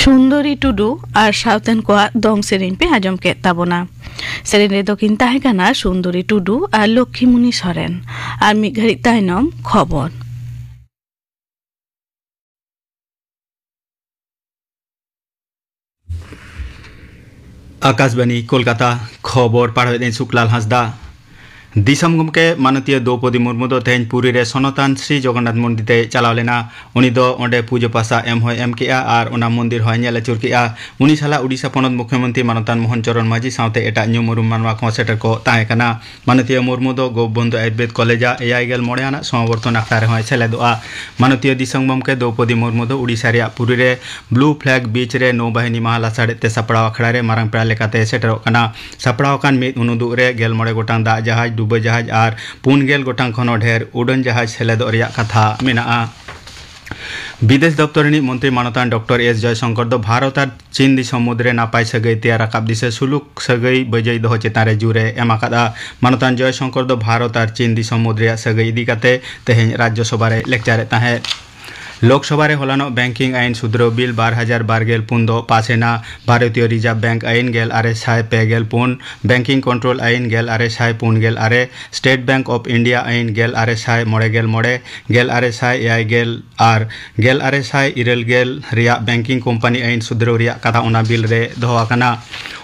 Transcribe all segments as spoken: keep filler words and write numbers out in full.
ᱥᱩᱱᱫᱚᱨᱤ ᱴᱩᱰᱩ ᱟᱨ ᱥᱟᱶᱛᱮᱱ ᱠᱚᱣᱟᱜ ᱫᱚᱝ ᱥᱮᱨᱮᱧ ᱯᱮ ᱟᱸᱡᱚᱢ ᱠᱮᱫ ᱛᱟᱵᱚᱱᱟ᱾ ᱥᱮᱨᱮᱧ ᱨᱮᱫᱚ ᱠᱤᱱ ᱛᱟᱦᱮᱸ ᱠᱟᱱᱟ ᱥᱩᱱᱫᱚᱨᱤ ᱴᱩᱰᱩ ᱟᱨ ᱞᱚᱠᱠᱷᱤᱢᱩᱱᱤ ᱥᱚᱨᱮᱱ᱾ ᱟᱨ ᱢᱤᱫ ᱜᱷᱟᱹᱲᱤᱡ ᱛᱟᱭᱱᱚᱢ ᱠᱷᱚᱵᱚᱨ᱾ ᱟᱠᱟᱥᱵᱟᱱᱤ ᱠᱳᱞᱠᱟᱛᱟ, ᱠᱷᱚᱵᱚᱨ ᱯᱟᱲᱦᱟᱣᱮᱫ ᱟᱹᱧ ᱥᱩᱠᱞᱟᱞ ᱦᱟᱸᱥᱫᱟ᱾ ᱫᱤᱥᱚᱢ ᱜᱚᱢᱠᱮ ᱢᱟᱱᱚᱛᱤᱭᱟᱹ ᱫᱨᱚᱣᱯᱚᱫᱤ ᱢᱩᱨᱢᱩ ᱫᱚ ᱛᱮᱦᱮᱧ ᱯᱩᱨᱤ ᱨᱮ ᱥᱚᱱᱚᱛᱟᱱ ᱥᱨᱤ ᱡᱚᱜᱚᱱᱱᱟᱛᱷ ᱢᱚᱱᱫᱤᱨ ᱛᱮᱭ ᱪᱟᱞᱟᱣ ᱞᱮᱱᱟ᱾ ᱩᱱᱤ ᱫᱚ ᱚᱸᱰᱮ ᱯᱩᱡᱟᱹ ᱯᱟᱥᱟ ᱮᱢ ᱦᱚᱸᱭ ᱮᱢ ᱠᱮᱜᱼᱟ ᱟᱨ ᱚᱱᱟ ᱢᱚᱱᱫᱤᱨ ᱦᱚᱸᱭ ᱧᱮᱞ ᱟᱹᱪᱩᱨ ᱠᱮᱜᱼᱟ᱾ ᱩᱱᱤ ᱥᱟᱞᱟᱜ ᱩᱰᱤᱥᱟ ᱯᱚᱱᱚᱛ ᱢᱩᱠᱷᱭᱚᱢᱚᱱᱛᱨᱤ ᱢᱟᱱᱚᱛᱟᱱ ᱢᱳᱦᱚᱱ ᱪᱚᱨᱚᱱ ᱢᱟᱹᱡᱷᱤ ᱥᱟᱶᱛᱮ ᱮᱴᱟᱜ ᱧᱩᱢ ᱩᱨᱩᱢ ᱢᱟᱱᱣᱟ ᱠᱚᱦᱚᱸ ᱥᱮᱴᱮᱨ ᱠᱚ ᱛᱟᱦᱮᱸ ᱠᱟᱱᱟ᱾ ᱢᱟᱱᱚᱛᱤᱭᱟᱹ ᱢᱩᱨᱢᱩ ᱫᱚ ᱜᱳᱯᱵᱚᱱᱫᱷᱩ ᱟᱭᱩᱨᱵᱮᱫ ᱠᱚᱞᱮᱡᱽ ᱟᱜ ᱮᱭᱟᱭ ᱜᱮᱞ ᱢᱚᱬᱮ ᱟᱱᱟᱜ ᱥᱚᱢᱟᱵᱚᱨᱛᱚᱱ ᱟᱠᱷᱲᱟ ᱨᱮᱦᱚᱸᱭ ᱥᱮᱞᱮᱫᱚᱜᱼᱟ᱾ ᱢᱟᱱᱚᱛᱤᱭᱟᱹ ᱫᱤᱥᱚᱢ ᱜᱚᱢᱠᱮ ᱫᱨᱚᱣᱯᱚᱫᱤ ᱢᱩᱨᱢᱩ ᱫᱚ ᱩᱰᱤᱥᱟ ᱨᱮᱭᱟᱜ ᱯᱩᱨᱤ ᱨᱮ ᱵᱞᱩ ᱯᱷᱞᱮᱜ ᱵᱤᱪ ᱨᱮ ᱱᱳᱵᱟᱦᱤᱱᱤ ᱢᱟᱦᱟ ᱞᱟᱥᱟᱲᱦᱮᱫ ᱛᱮ ᱥᱟᱯᱲᱟᱣ ᱟᱠᱷᱲᱟ ᱨᱮ ᱢᱟᱨᱟᱝ ᱯᱮᱲᱟ ᱞᱮᱠᱟᱛᱮ ᱥᱮᱴᱮᱨᱚᱜ ᱠᱟᱱᱟ᱾ ᱥᱟᱯᱲᱟᱣ ᱟᱠᱟᱱ ᱢᱤᱫ ᱩᱱᱩᱫᱩᱜ ᱨᱮ ᱜᱮᱞ ᱢᱚᱬᱮ ᱜᱚᱴᱟᱝ ᱫᱟᱜ ᱡᱟᱦᱟᱡᱽ, ᱰᱩᱵᱟᱹ ᱡᱟᱦᱟᱡᱽ ᱟᱨ ᱯᱩᱱ ᱜᱮᱞ ᱜᱚᱴᱟᱝ ᱠᱷᱚᱱ ᱦᱚᱸ ᱰᱷᱮᱨ ᱩᱰᱟᱹᱱ ᱡᱟᱦᱟᱡᱽ ᱥᱮᱞᱮᱫᱚᱜ ᱨᱮᱭᱟᱜ ᱠᱟᱛᱷᱟ ᱢᱮᱱᱟᱜᱼᱟ᱾ ᱵᱤᱫᱮᱥ ᱫᱚᱯᱛᱚᱨ ᱨᱤᱱᱤᱡ ᱢᱚᱱᱛᱨᱤ ᱢᱟᱱᱚᱛᱟᱱ ᱰᱚᱠᱴᱚᱨ ᱮᱥ ᱡᱚᱭᱥᱚᱝᱠᱚᱨ ᱫᱚ ᱵᱷᱟᱨᱚᱛ ᱟᱨ ᱪᱤᱱ ᱫᱤᱥᱚᱢ ᱢᱩᱫᱽᱨᱮ ᱱᱟᱯᱟᱭ ᱥᱟᱹᱜᱟᱹᱭ ᱛᱮᱭᱟᱨ ᱨᱟᱠᱟᱵ ᱫᱤᱥᱟᱹ ᱥᱩᱞᱩᱠ ᱥᱟᱹᱜᱟᱹᱭ ᱵᱟᱹᱡᱟᱹᱭ ᱫᱚᱦᱚ ᱪᱮᱛᱟᱱ ᱨᱮ ᱡᱳᱨ ᱮ ᱮᱢ ᱟᱠᱟᱫᱼᱟ᱾ ᱢᱟᱱᱚᱛᱟᱱ ᱡᱚᱭᱥᱚᱝᱠᱚᱨ ᱫᱚ ᱵᱷᱟᱨᱚᱛ ᱟᱨ ᱪᱤᱱ ᱫᱤᱥᱚᱢ ᱢᱩᱫᱽ ᱨᱮᱭᱟᱜ ᱥᱟᱹᱜᱟᱹᱭ ᱤᱫᱤ ᱠᱟᱛᱮ ᱛᱮᱦᱮᱧ ᱨᱟᱡᱽᱡᱚ ᱥᱚᱵᱷᱟ ᱨᱮ ᱞᱮᱠᱪᱟᱨᱮᱫ ᱛᱟᱦᱮᱸᱫ᱾ ᱞᱳᱠᱥᱚᱵᱷᱟ ᱨᱮ ᱦᱚᱞᱟᱱᱚᱜ ᱵᱮᱝᱠᱤᱝ ᱟᱭᱤᱱ ᱥᱩᱫᱷᱨᱟᱹᱣ ᱵᱤᱞ ᱵᱟᱨ ᱦᱟᱡᱟᱨ ᱵᱟᱨ ᱜᱮᱞ ᱯᱩᱱ ᱫᱚ ᱯᱟᱥ ᱮᱱᱟ᱾ ᱵᱷᱟᱨᱚᱛᱤᱭᱚ ᱨᱤᱡᱟᱨᱵᱷ ᱵᱮᱝᱠ ᱟᱭᱤᱱ ᱜᱮᱞ ᱟᱨᱮ ᱥᱟᱭ ᱯᱮ ᱜᱮᱞ ᱯᱩᱱ, ᱵᱮᱝᱠᱤᱝ ᱠᱚᱱᱴᱨᱳᱞ ᱟᱭᱤᱱ ᱜᱮᱞ ᱟᱨᱮ ᱥᱟᱭ ᱯᱩᱱ ᱜᱮᱞ ᱟᱨᱮ, ᱥᱴᱮᱴ ᱵᱮᱝᱠ ᱚᱯᱷ ᱤᱱᱰᱤᱭᱟ ᱟᱭᱤᱱ ᱜᱮᱞ ᱟᱨᱮ ᱥᱟᱭ ᱢᱚᱬᱮ ᱜᱮᱞ ᱢᱚᱬᱮ, ᱜᱮᱞ ᱟᱨᱮ ᱥᱟᱭ ᱮᱭᱟᱭ ᱜᱮᱞ ᱟᱨ ᱜᱮᱞ ᱟᱨᱮ ᱥᱟᱭ ᱤᱨᱟᱹᱞ ᱜᱮᱞ ᱨᱮᱭᱟᱜ ᱵᱮᱝᱠᱤᱝ ᱠᱳᱢᱯᱟᱱᱤ ᱟᱭᱤᱱ ᱥᱩᱫᱷᱨᱟᱹᱣ ᱨᱮᱭᱟᱜ ᱠᱟᱛᱷᱟ ᱚᱱᱟ ᱵᱤᱞ ᱨᱮ ᱫᱚᱦᱚ ᱟᱠᱟᱱᱟ᱾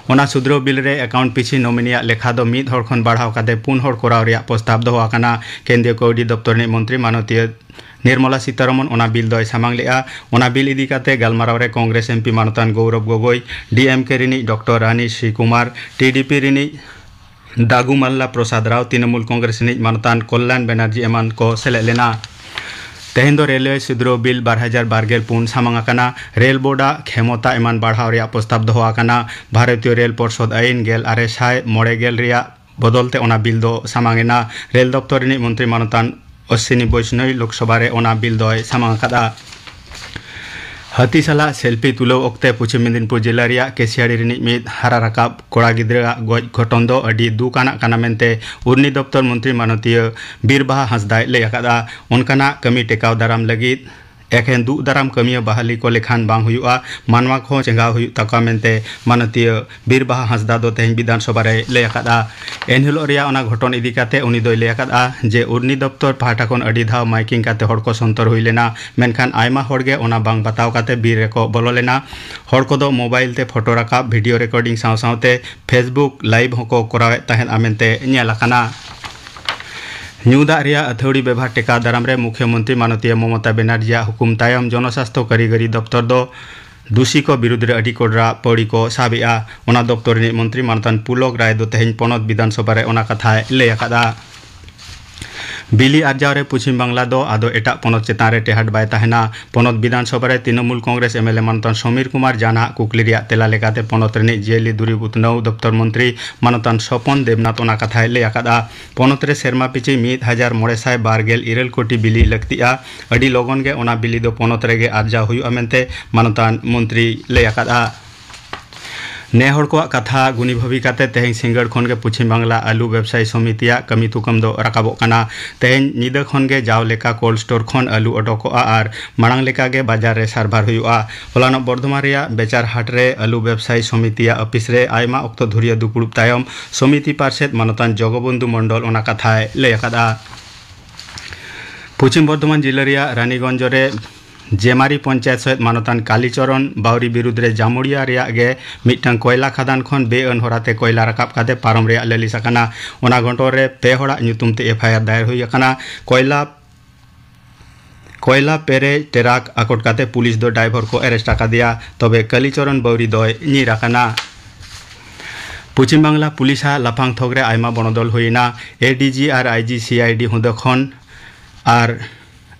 ᱚᱱᱟ ᱥᱩᱫᱷᱨᱟᱹᱣ ᱵᱤᱞ ᱨᱮ ᱮᱠᱟᱣᱩᱱᱴ ᱯᱤᱪᱷᱤ ᱱᱚᱢᱤᱱᱤᱭᱟᱜ ᱞᱮᱠᱷᱟ ᱫᱚ ᱢᱤᱫ ᱦᱚᱲ ᱠᱷᱚᱱ ᱵᱟᱲᱦᱟᱣ ᱠᱟᱛᱮ ᱯᱩᱱ ᱦᱚᱲ ᱠᱚᱨᱟᱣ ᱨᱮᱭᱟᱜ ᱯᱨᱚᱥᱛᱟᱵ ᱫᱚᱦᱚ ᱟᱠᱟᱱᱟ᱾ ᱠᱮᱱᱫᱨᱤᱭᱚ ᱠᱟᱹᱣᱰᱤ ᱫᱚᱯᱛᱚᱨ ᱨᱤᱱᱤᱡ ᱢᱚᱱᱛᱨᱤ ᱢᱟᱱᱚᱛᱤᱭᱟᱹ ᱱᱤᱨᱢᱚᱞᱟ ᱥᱤᱛᱟᱨᱚᱢᱚᱱ ᱚᱱᱟ ᱵᱤᱞ ᱫᱚᱭ ᱥᱟᱢᱟᱝ ᱞᱮᱫᱼᱟ᱾ ᱚᱱᱟ ᱵᱤᱞ ᱤᱫᱤ ᱠᱟᱛᱮ ᱜᱟᱞᱢᱟᱨᱟᱣ ᱨᱮ ᱠᱚᱝᱜᱨᱮᱥ ᱮᱢᱯᱤ ᱢᱟᱱᱚᱛᱟᱱ ᱜᱚᱣᱨᱚᱵ ᱜᱚᱜᱚᱭ, ᱰᱤᱮᱢᱠᱮ ᱨᱤᱱᱤᱡ ᱰᱚᱠᱴᱚᱨ ᱨᱟᱱᱤ ᱥᱨᱤᱠᱩᱢᱟᱨ, ᱴᱤᱰᱤᱯᱤ ᱨᱤᱱᱤᱡ ᱫᱟᱜᱩᱢᱟᱞᱞᱟ ᱯᱨᱚᱥᱟᱫᱽ ᱨᱟᱣ, ᱛᱨᱤᱱᱚᱢᱩᱞ ᱠᱚᱝᱜᱨᱮᱥ ᱨᱤᱱᱤᱡ ᱢᱟᱱᱚᱛᱟᱱ ᱠᱚᱞᱞᱟᱱ ᱵᱮᱱᱟᱨᱡᱤ ᱮᱢᱟᱱ ᱠᱚ ᱥᱮᱞᱮᱫ ᱞᱮᱱᱟ᱾ ᱛᱮᱦᱮᱧ ᱫᱚ ᱨᱮᱞᱣᱮ ᱥᱩᱫᱷᱨᱟᱹᱣ ᱵᱤᱞ ᱵᱟᱨ ᱦᱟᱡᱟᱨ ᱵᱟᱨ ᱜᱮᱞ ᱯᱩᱱ ᱥᱟᱢᱟᱝ ᱟᱠᱟᱱᱟ᱾ ᱨᱮᱞ ᱵᱳᱨᱰ ᱟᱜ ᱠᱷᱮᱢᱚᱛᱟ ᱮᱢᱟᱱ ᱵᱟᱲᱦᱟᱣ ᱨᱮᱭᱟᱜ ᱯᱨᱚᱥᱛᱟᱵ ᱫᱚᱦᱚ ᱟᱠᱟᱱᱟ᱾ ᱵᱷᱟᱨᱚᱛᱤᱭᱚ ᱨᱮᱞ ᱯᱚᱨᱥᱚᱫ ᱟᱭᱤᱱ ᱜᱮᱞ ᱟᱨᱮ ᱥᱟᱭ ᱢᱚᱬᱮ ᱜᱮᱞ ᱨᱮᱭᱟᱜ ᱵᱚᱫᱚᱞ ᱛᱮ ᱚᱱᱟ ᱵᱤᱞ ᱫᱚ ᱥᱟᱢᱟᱝ ᱮᱱᱟ᱾ ᱨᱮᱞ ᱫᱚᱯᱛᱚᱨ ᱨᱤᱱᱤᱡ ᱢᱚᱱᱛᱨᱤ ᱢᱟᱱᱚᱛᱟᱱ ᱚᱥᱥᱤᱱᱤ ᱵᱳᱭᱥᱱᱚᱭ ᱞᱳᱠᱥᱚᱵᱷᱟ ᱨᱮ ᱚᱱᱟ ᱵᱤᱞ ᱫᱚᱭ ᱥᱟᱢᱟᱝ ᱟᱠᱟᱫᱼᱟ᱾ ᱦᱟᱹᱛᱤ ᱥᱟᱞᱟᱜ ᱥᱮᱞᱯᱷᱤ ᱛᱩᱞᱟᱹᱣ ᱚᱠᱛᱮ ᱯᱚᱪᱷᱤᱢ ᱢᱮᱫᱤᱱᱯᱩᱨ ᱡᱤᱞᱟ ᱨᱮᱭᱟᱜ ᱠᱮᱥᱤᱭᱟᱲᱤ ᱨᱤᱱᱤᱡ ᱢᱤᱫ ᱦᱟᱨᱟ ᱨᱟᱠᱟᱵ ᱠᱚᱲᱟ ᱜᱤᱫᱽᱨᱟᱹᱣᱟᱜ ᱜᱚᱡ ᱜᱷᱚᱴᱚᱱ ᱫᱚ ᱟᱹᱰᱤ ᱫᱩᱠ ᱟᱱᱟᱜ ᱠᱟᱱᱟ ᱢᱮᱱᱛᱮ ᱩᱨᱱᱤ ᱫᱚᱯᱛᱚᱨ ᱢᱚᱱᱛᱨᱤ ᱢᱟᱱᱚᱛᱤᱭᱟᱹ ᱵᱤᱨᱵᱟᱦᱟ ᱦᱟᱸᱥᱫᱟᱭ ᱞᱟᱹᱭ ᱟᱠᱟᱫᱼᱟ᱾ ᱚᱱᱠᱟᱱᱟᱜ ᱠᱟᱹᱢᱤ ᱴᱮᱠᱟᱣ ᱫᱟᱨᱟᱢ ᱞᱟᱹᱜᱤᱫ ᱮᱠᱷᱮᱱ ᱫᱩᱜ ᱫᱟᱨᱟᱢ ᱠᱟᱹᱢᱤᱭᱟᱹ ᱵᱟᱦᱟᱞᱤ ᱠᱚ ᱞᱮᱠᱷᱟᱱ ᱵᱟᱝ ᱦᱩᱭᱩᱜᱼᱟ, ᱢᱟᱱᱣᱟ ᱠᱚᱦᱚᱸ ᱪᱮᱸᱜᱷᱟᱣ ᱦᱩᱭᱩᱜ ᱛᱟᱠᱚᱣᱟ ᱢᱮᱱᱛᱮ ᱢᱟᱱᱚᱛᱤᱭᱟᱹ ᱵᱤᱨ ᱵᱟᱦᱟ ᱦᱟᱸᱥᱫᱟ ᱫᱚ ᱛᱮᱦᱮᱧ ᱵᱤᱫᱷᱟᱱ ᱥᱚᱵᱷᱟ ᱨᱮᱭ ᱞᱟᱹᱭ ᱟᱠᱟᱫᱼᱟ᱾ ᱮᱱᱦᱤᱞᱳᱜ ᱨᱮᱭᱟᱜ ᱚᱱᱟ ᱜᱷᱚᱴᱚᱱ ᱤᱫᱤ ᱠᱟᱛᱮ ᱩᱱᱤ ᱫᱚᱭ ᱞᱟᱹᱭ ᱟᱠᱟᱫᱼᱟ ᱡᱮ ᱩᱨᱱᱤ ᱫᱚᱯᱛᱚᱨ ᱯᱟᱦᱴᱟ ᱠᱷᱚᱱ ᱟᱹᱰᱤ ᱫᱷᱟᱣ ᱢᱟᱭᱠᱤᱝ ᱠᱟᱛᱮ ᱦᱚᱲ ᱠᱚ ᱥᱚᱱᱛᱚᱨ ᱦᱩᱭ ᱞᱮᱱᱟ, ᱢᱮᱱᱠᱷᱟᱱ ᱟᱭᱢᱟ ᱦᱚᱲ ᱜᱮ ᱚᱱᱟ ᱵᱟᱝ ᱵᱟᱛᱟᱣ ᱠᱟᱛᱮ ᱵᱤᱨ ᱨᱮᱠᱚ ᱵᱚᱞᱚ ᱞᱮᱱᱟ᱾ ᱦᱚᱲ ᱠᱚᱫᱚ ᱢᱳᱵᱟᱭᱤᱞ ᱛᱮ ᱯᱷᱳᱴᱳ ᱨᱟᱠᱟᱵ, ᱵᱷᱤᱰᱤᱭᱳ ᱨᱮᱠᱚᱨᱰᱤᱝ ᱥᱟᱶ ᱥᱟᱶᱛᱮ Facebook ᱞᱟᱭᱤᱵᱷ ᱦᱚᱸᱠᱚ ᱠᱚᱨᱟᱣᱮᱫ ᱛᱟᱦᱮᱸᱫᱼᱟ ᱢᱮᱱᱛᱮ ᱧᱮᱞ ᱟᱠᱟᱱᱟ᱾ ᱧᱩ ᱫᱟᱜ ᱨᱮᱭᱟᱜ ᱟᱹᱛᱷᱟᱹᱣᱲᱤ ᱵᱮᱵᱷᱟᱨ ᱴᱮᱠᱟᱣ ᱫᱟᱨᱟᱢ ᱨᱮ ᱢᱩᱠᱷᱭᱟᱹ ᱢᱚᱱᱛᱨᱤ ᱢᱟᱱᱚᱛᱤᱭᱟᱹ ᱢᱚᱢᱚᱛᱟ ᱵᱮᱱᱟᱨᱡᱤᱭᱟᱜ ᱦᱩᱠᱩᱢ ᱛᱟᱭᱚᱢ ᱡᱚᱱᱚᱥᱟᱥᱛᱷᱚ ᱠᱟᱹᱨᱤᱜᱚᱨᱤ ᱫᱚᱯᱛᱚᱨ ᱫᱚ ᱫᱩᱥᱤ ᱠᱚ ᱵᱤᱨᱩᱫᱽ ᱨᱮ ᱟᱹᱰᱤ ᱠᱚᱰᱨᱟ ᱯᱟᱹᱣᱲᱤ ᱠᱚ ᱥᱟᱵ ᱮᱫᱼᱟ᱾ ᱚᱱᱟ ᱫᱚᱯᱛᱚᱨ ᱨᱤᱱᱤᱡ ᱢᱚᱱᱛᱨᱤ ᱢᱟᱱᱚᱛᱟᱱ ᱯᱩᱞᱚᱠ ᱨᱟᱭ ᱫᱚ ᱛᱮᱦᱮᱧ ᱯᱚᱱᱚᱛ ᱵᱤᱫᱷᱟᱱ ᱥᱚᱵᱷᱟ ᱨᱮ ᱚᱱᱟ ᱠᱟᱛᱷᱟᱭ ᱞᱟᱹᱭ ᱟᱠᱟᱫᱼᱟ᱾ ᱵᱤᱞᱤ ᱟᱨᱡᱟᱣ ᱨᱮ ᱯᱚᱪᱷᱤᱢ ᱵᱟᱝᱞᱟ ᱫᱚ ᱟᱫᱚ ᱮᱴᱟᱜ ᱯᱚᱱᱚᱛ ᱪᱮᱛᱟᱱ ᱨᱮ ᱴᱮᱦᱟᱴ ᱵᱟᱭ ᱛᱟᱦᱮᱱᱟ᱾ ᱯᱚᱱᱚᱛ ᱵᱤᱫᱷᱟᱱ ᱥᱚᱵᱷᱟ ᱨᱮ Trinamool Congress M L A ᱢᱟᱱᱚᱛᱟᱱ ᱥᱚᱢᱤᱨ ᱠᱩᱢᱟᱨ ᱡᱟᱱᱟᱜ ᱠᱩᱠᱞᱤ ᱨᱮᱭᱟᱜ ᱛᱮᱞᱟ ᱞᱮᱠᱟᱛᱮ ᱯᱚᱱᱚᱛ ᱨᱤᱱᱤᱡ ᱡᱤᱭᱟᱹᱞᱤ ᱫᱩᱨᱤᱵ ᱩᱛᱱᱟᱹᱣ ᱫᱚᱯᱛᱚᱨ ᱢᱚᱱᱛᱨᱤ ᱢᱟᱱᱚᱛᱟᱱ ᱥᱚᱯᱚᱱ ᱫᱮᱵᱽᱱᱟᱛᱷ ᱚᱱᱟ ᱠᱟᱛᱷᱟᱭ ᱞᱟᱹᱭ ᱟᱠᱟᱫᱼᱟ᱾ ᱯᱚᱱᱚᱛ ᱨᱮ ᱥᱮᱨᱢᱟ ᱯᱤᱪᱷᱤ ᱢᱤᱫ ᱦᱟᱡᱟᱨ ᱢᱚᱬᱮ ᱥᱟᱭ ᱵᱟᱨ ᱜᱮᱞ ᱤᱨᱟᱹᱞ ᱠᱳᱴᱤ ᱵᱤᱞᱤ ᱞᱟᱹᱠᱛᱤᱜᱼᱟ᱾ ᱟᱹᱰᱤ ᱞᱚᱜᱚᱱ ᱜᱮ ᱚᱱᱟ ᱵᱤᱞᱤ ᱫᱚ ᱯᱚᱱᱚᱛ ᱨᱮᱜᱮ ᱟᱨᱡᱟᱣ ᱦᱩᱭᱩᱜᱼᱟ ᱢᱮᱱᱛᱮ ᱢᱟᱱᱚᱛᱟᱱ ᱢᱚᱱᱛᱨᱤ ᱞᱟᱹᱭ ᱟᱠᱟᱫᱼᱟ᱾ ᱱᱮ ᱦᱚᱲ ᱠᱚᱣᱟᱜ ᱠᱟᱛᱷᱟ ᱜᱩᱱᱤ ᱵᱷᱟᱹᱵᱤ ᱠᱟᱛᱮ ᱛᱮᱦᱮᱧ ᱥᱤᱸᱜᱟᱹᱲ ᱠᱷᱚᱱ ᱜᱮ ᱯᱚᱪᱷᱤᱢ ᱵᱟᱝᱞᱟ ᱟᱹᱞᱩ ᱵᱮᱵᱽᱥᱟᱭᱤ ᱥᱚᱢᱤᱛᱤᱭᱟᱜ ᱠᱟᱹᱢᱤ ᱛᱩᱠᱟᱹᱢ ᱫᱚ ᱨᱟᱠᱟᱵᱚᱜ ᱠᱟᱱᱟ᱾ ᱛᱮᱦᱮᱧ ᱧᱤᱫᱟᱹ ᱠᱷᱚᱱ ᱜᱮ ᱡᱟᱣ ᱞᱮᱠᱟ ᱠᱳᱞᱰ ᱥᱴᱳᱨ ᱠᱷᱚᱱ ᱟᱹᱞᱩ ᱚᱰᱚᱠᱚᱜᱼᱟ ᱟᱨ ᱢᱟᱲᱟᱝ ᱞᱮᱠᱟ ᱜᱮ ᱵᱟᱡᱟᱨ ᱨᱮ ᱥᱟᱨᱵᱷᱟᱨ ᱦᱩᱭᱩᱜᱼᱟ᱾ ᱦᱚᱞᱟᱱᱚᱜ ᱵᱚᱨᱫᱷᱚᱢᱟᱱ ᱨᱮᱭᱟᱜ ᱵᱮᱪᱟᱨ ᱦᱟᱴ ᱨᱮ ᱟᱹᱞᱩ ᱵᱮᱵᱽᱥᱟᱭᱤ ᱥᱚᱢᱤᱛᱤᱭᱟᱜ ᱚᱯᱷᱤᱥ ᱨᱮ ᱟᱭᱢᱟ ᱚᱠᱛᱚ ᱫᱷᱩᱨᱤᱭᱟᱹ ᱫᱩᱯᱩᱲᱩᱵ ᱛᱟᱭᱚᱢ ᱥᱚᱢᱤᱛᱤ ᱯᱟᱨᱥᱮᱛ ᱢᱟᱱᱚᱛᱟᱱ ᱡᱚᱜᱚᱵᱚᱱᱫᱷᱩ ᱢᱚᱱᱰᱚᱞ ᱚᱱᱟ ᱠᱟᱛᱷᱟᱭ ᱞᱟᱹᱭ ᱟᱠᱟᱫᱼᱟ᱾ ᱯᱚᱪᱷᱤᱢ ᱵᱚᱨᱫᱷᱚᱢᱟᱱ ᱡᱤᱞᱟᱹ ᱨᱮᱭᱟᱜ ᱨᱟᱱᱤᱜᱚᱧᱡᱽ ᱨᱮ ᱡᱮᱢᱟᱨᱤ ᱯᱚᱧᱪᱟᱭᱮᱛ ᱥᱚᱦᱮᱫ ᱢᱟᱱᱚᱛᱟᱱ ᱠᱟᱞᱤᱪᱚᱨᱚᱱ ᱵᱟᱣᱨᱤ ᱵᱤᱨᱩᱫᱽ ᱨᱮ ᱡᱟᱢᱩᱲᱤᱭᱟ ᱨᱮᱭᱟᱜ ᱜᱮ ᱢᱤᱫᱴᱟᱝ ᱠᱚᱭᱞᱟ ᱠᱷᱟᱫᱟᱱ ᱠᱷᱚᱱ ᱵᱮᱼᱟᱹᱱ ᱦᱚᱨᱟᱛᱮ ᱠᱚᱭᱞᱟ ᱨᱟᱠᱟᱵ ᱠᱟᱛᱮ ᱯᱟᱨᱚᱢ ᱨᱮᱭᱟᱜ ᱞᱟᱹᱞᱤᱥ ᱟᱠᱟᱱᱟ᱾ ᱚᱱᱟ ᱜᱷᱚᱴᱚᱱ ᱨᱮ ᱯᱮ ᱦᱚᱲᱟᱜ ᱧᱩᱛᱩᱢ ᱛᱮ ᱮᱯᱷ ᱟᱭ ᱟᱨ ᱫᱟᱭᱮᱨ ᱦᱩᱭ ᱟᱠᱟᱱᱟ᱾ ᱠᱚᱭᱞᱟ ᱠᱚᱭᱞᱟ ᱯᱮᱨᱮᱡ ᱴᱮᱨᱟᱠ ᱟᱠᱚᱴ ᱠᱟᱛᱮ ᱯᱩᱞᱤᱥ ᱫᱚ ᱰᱨᱟᱭᱵᱷᱟᱨ ᱠᱚ ᱮᱨᱮᱥᱴ ᱟᱠᱟᱫᱮᱭᱟ᱾ ᱛᱚᱵᱮ ᱠᱟᱞᱤᱪᱚᱨᱚᱱ ᱵᱟᱣᱨᱤ ᱫᱚᱭ ᱧᱤᱨ ᱟᱠᱟᱱᱟ᱾ ᱯᱚᱪᱷᱤᱢ ᱵᱟᱝᱞᱟ ᱯᱩᱞᱤᱥᱟᱜ ᱞᱟᱯᱷᱟᱝ ᱛᱷᱚᱠ ᱨᱮ ᱟᱭᱢᱟ ᱵᱚᱱᱚᱫᱚᱞ ᱦᱩᱭᱮᱱᱟ᱾ ᱮ ᱰᱤ ᱡᱤ ᱟᱨ ᱟᱭ ᱡᱤ ᱥᱤ ᱟᱭ ᱰᱤ ᱦᱩᱫᱟᱹ ᱠᱷᱚᱱ ᱟᱨ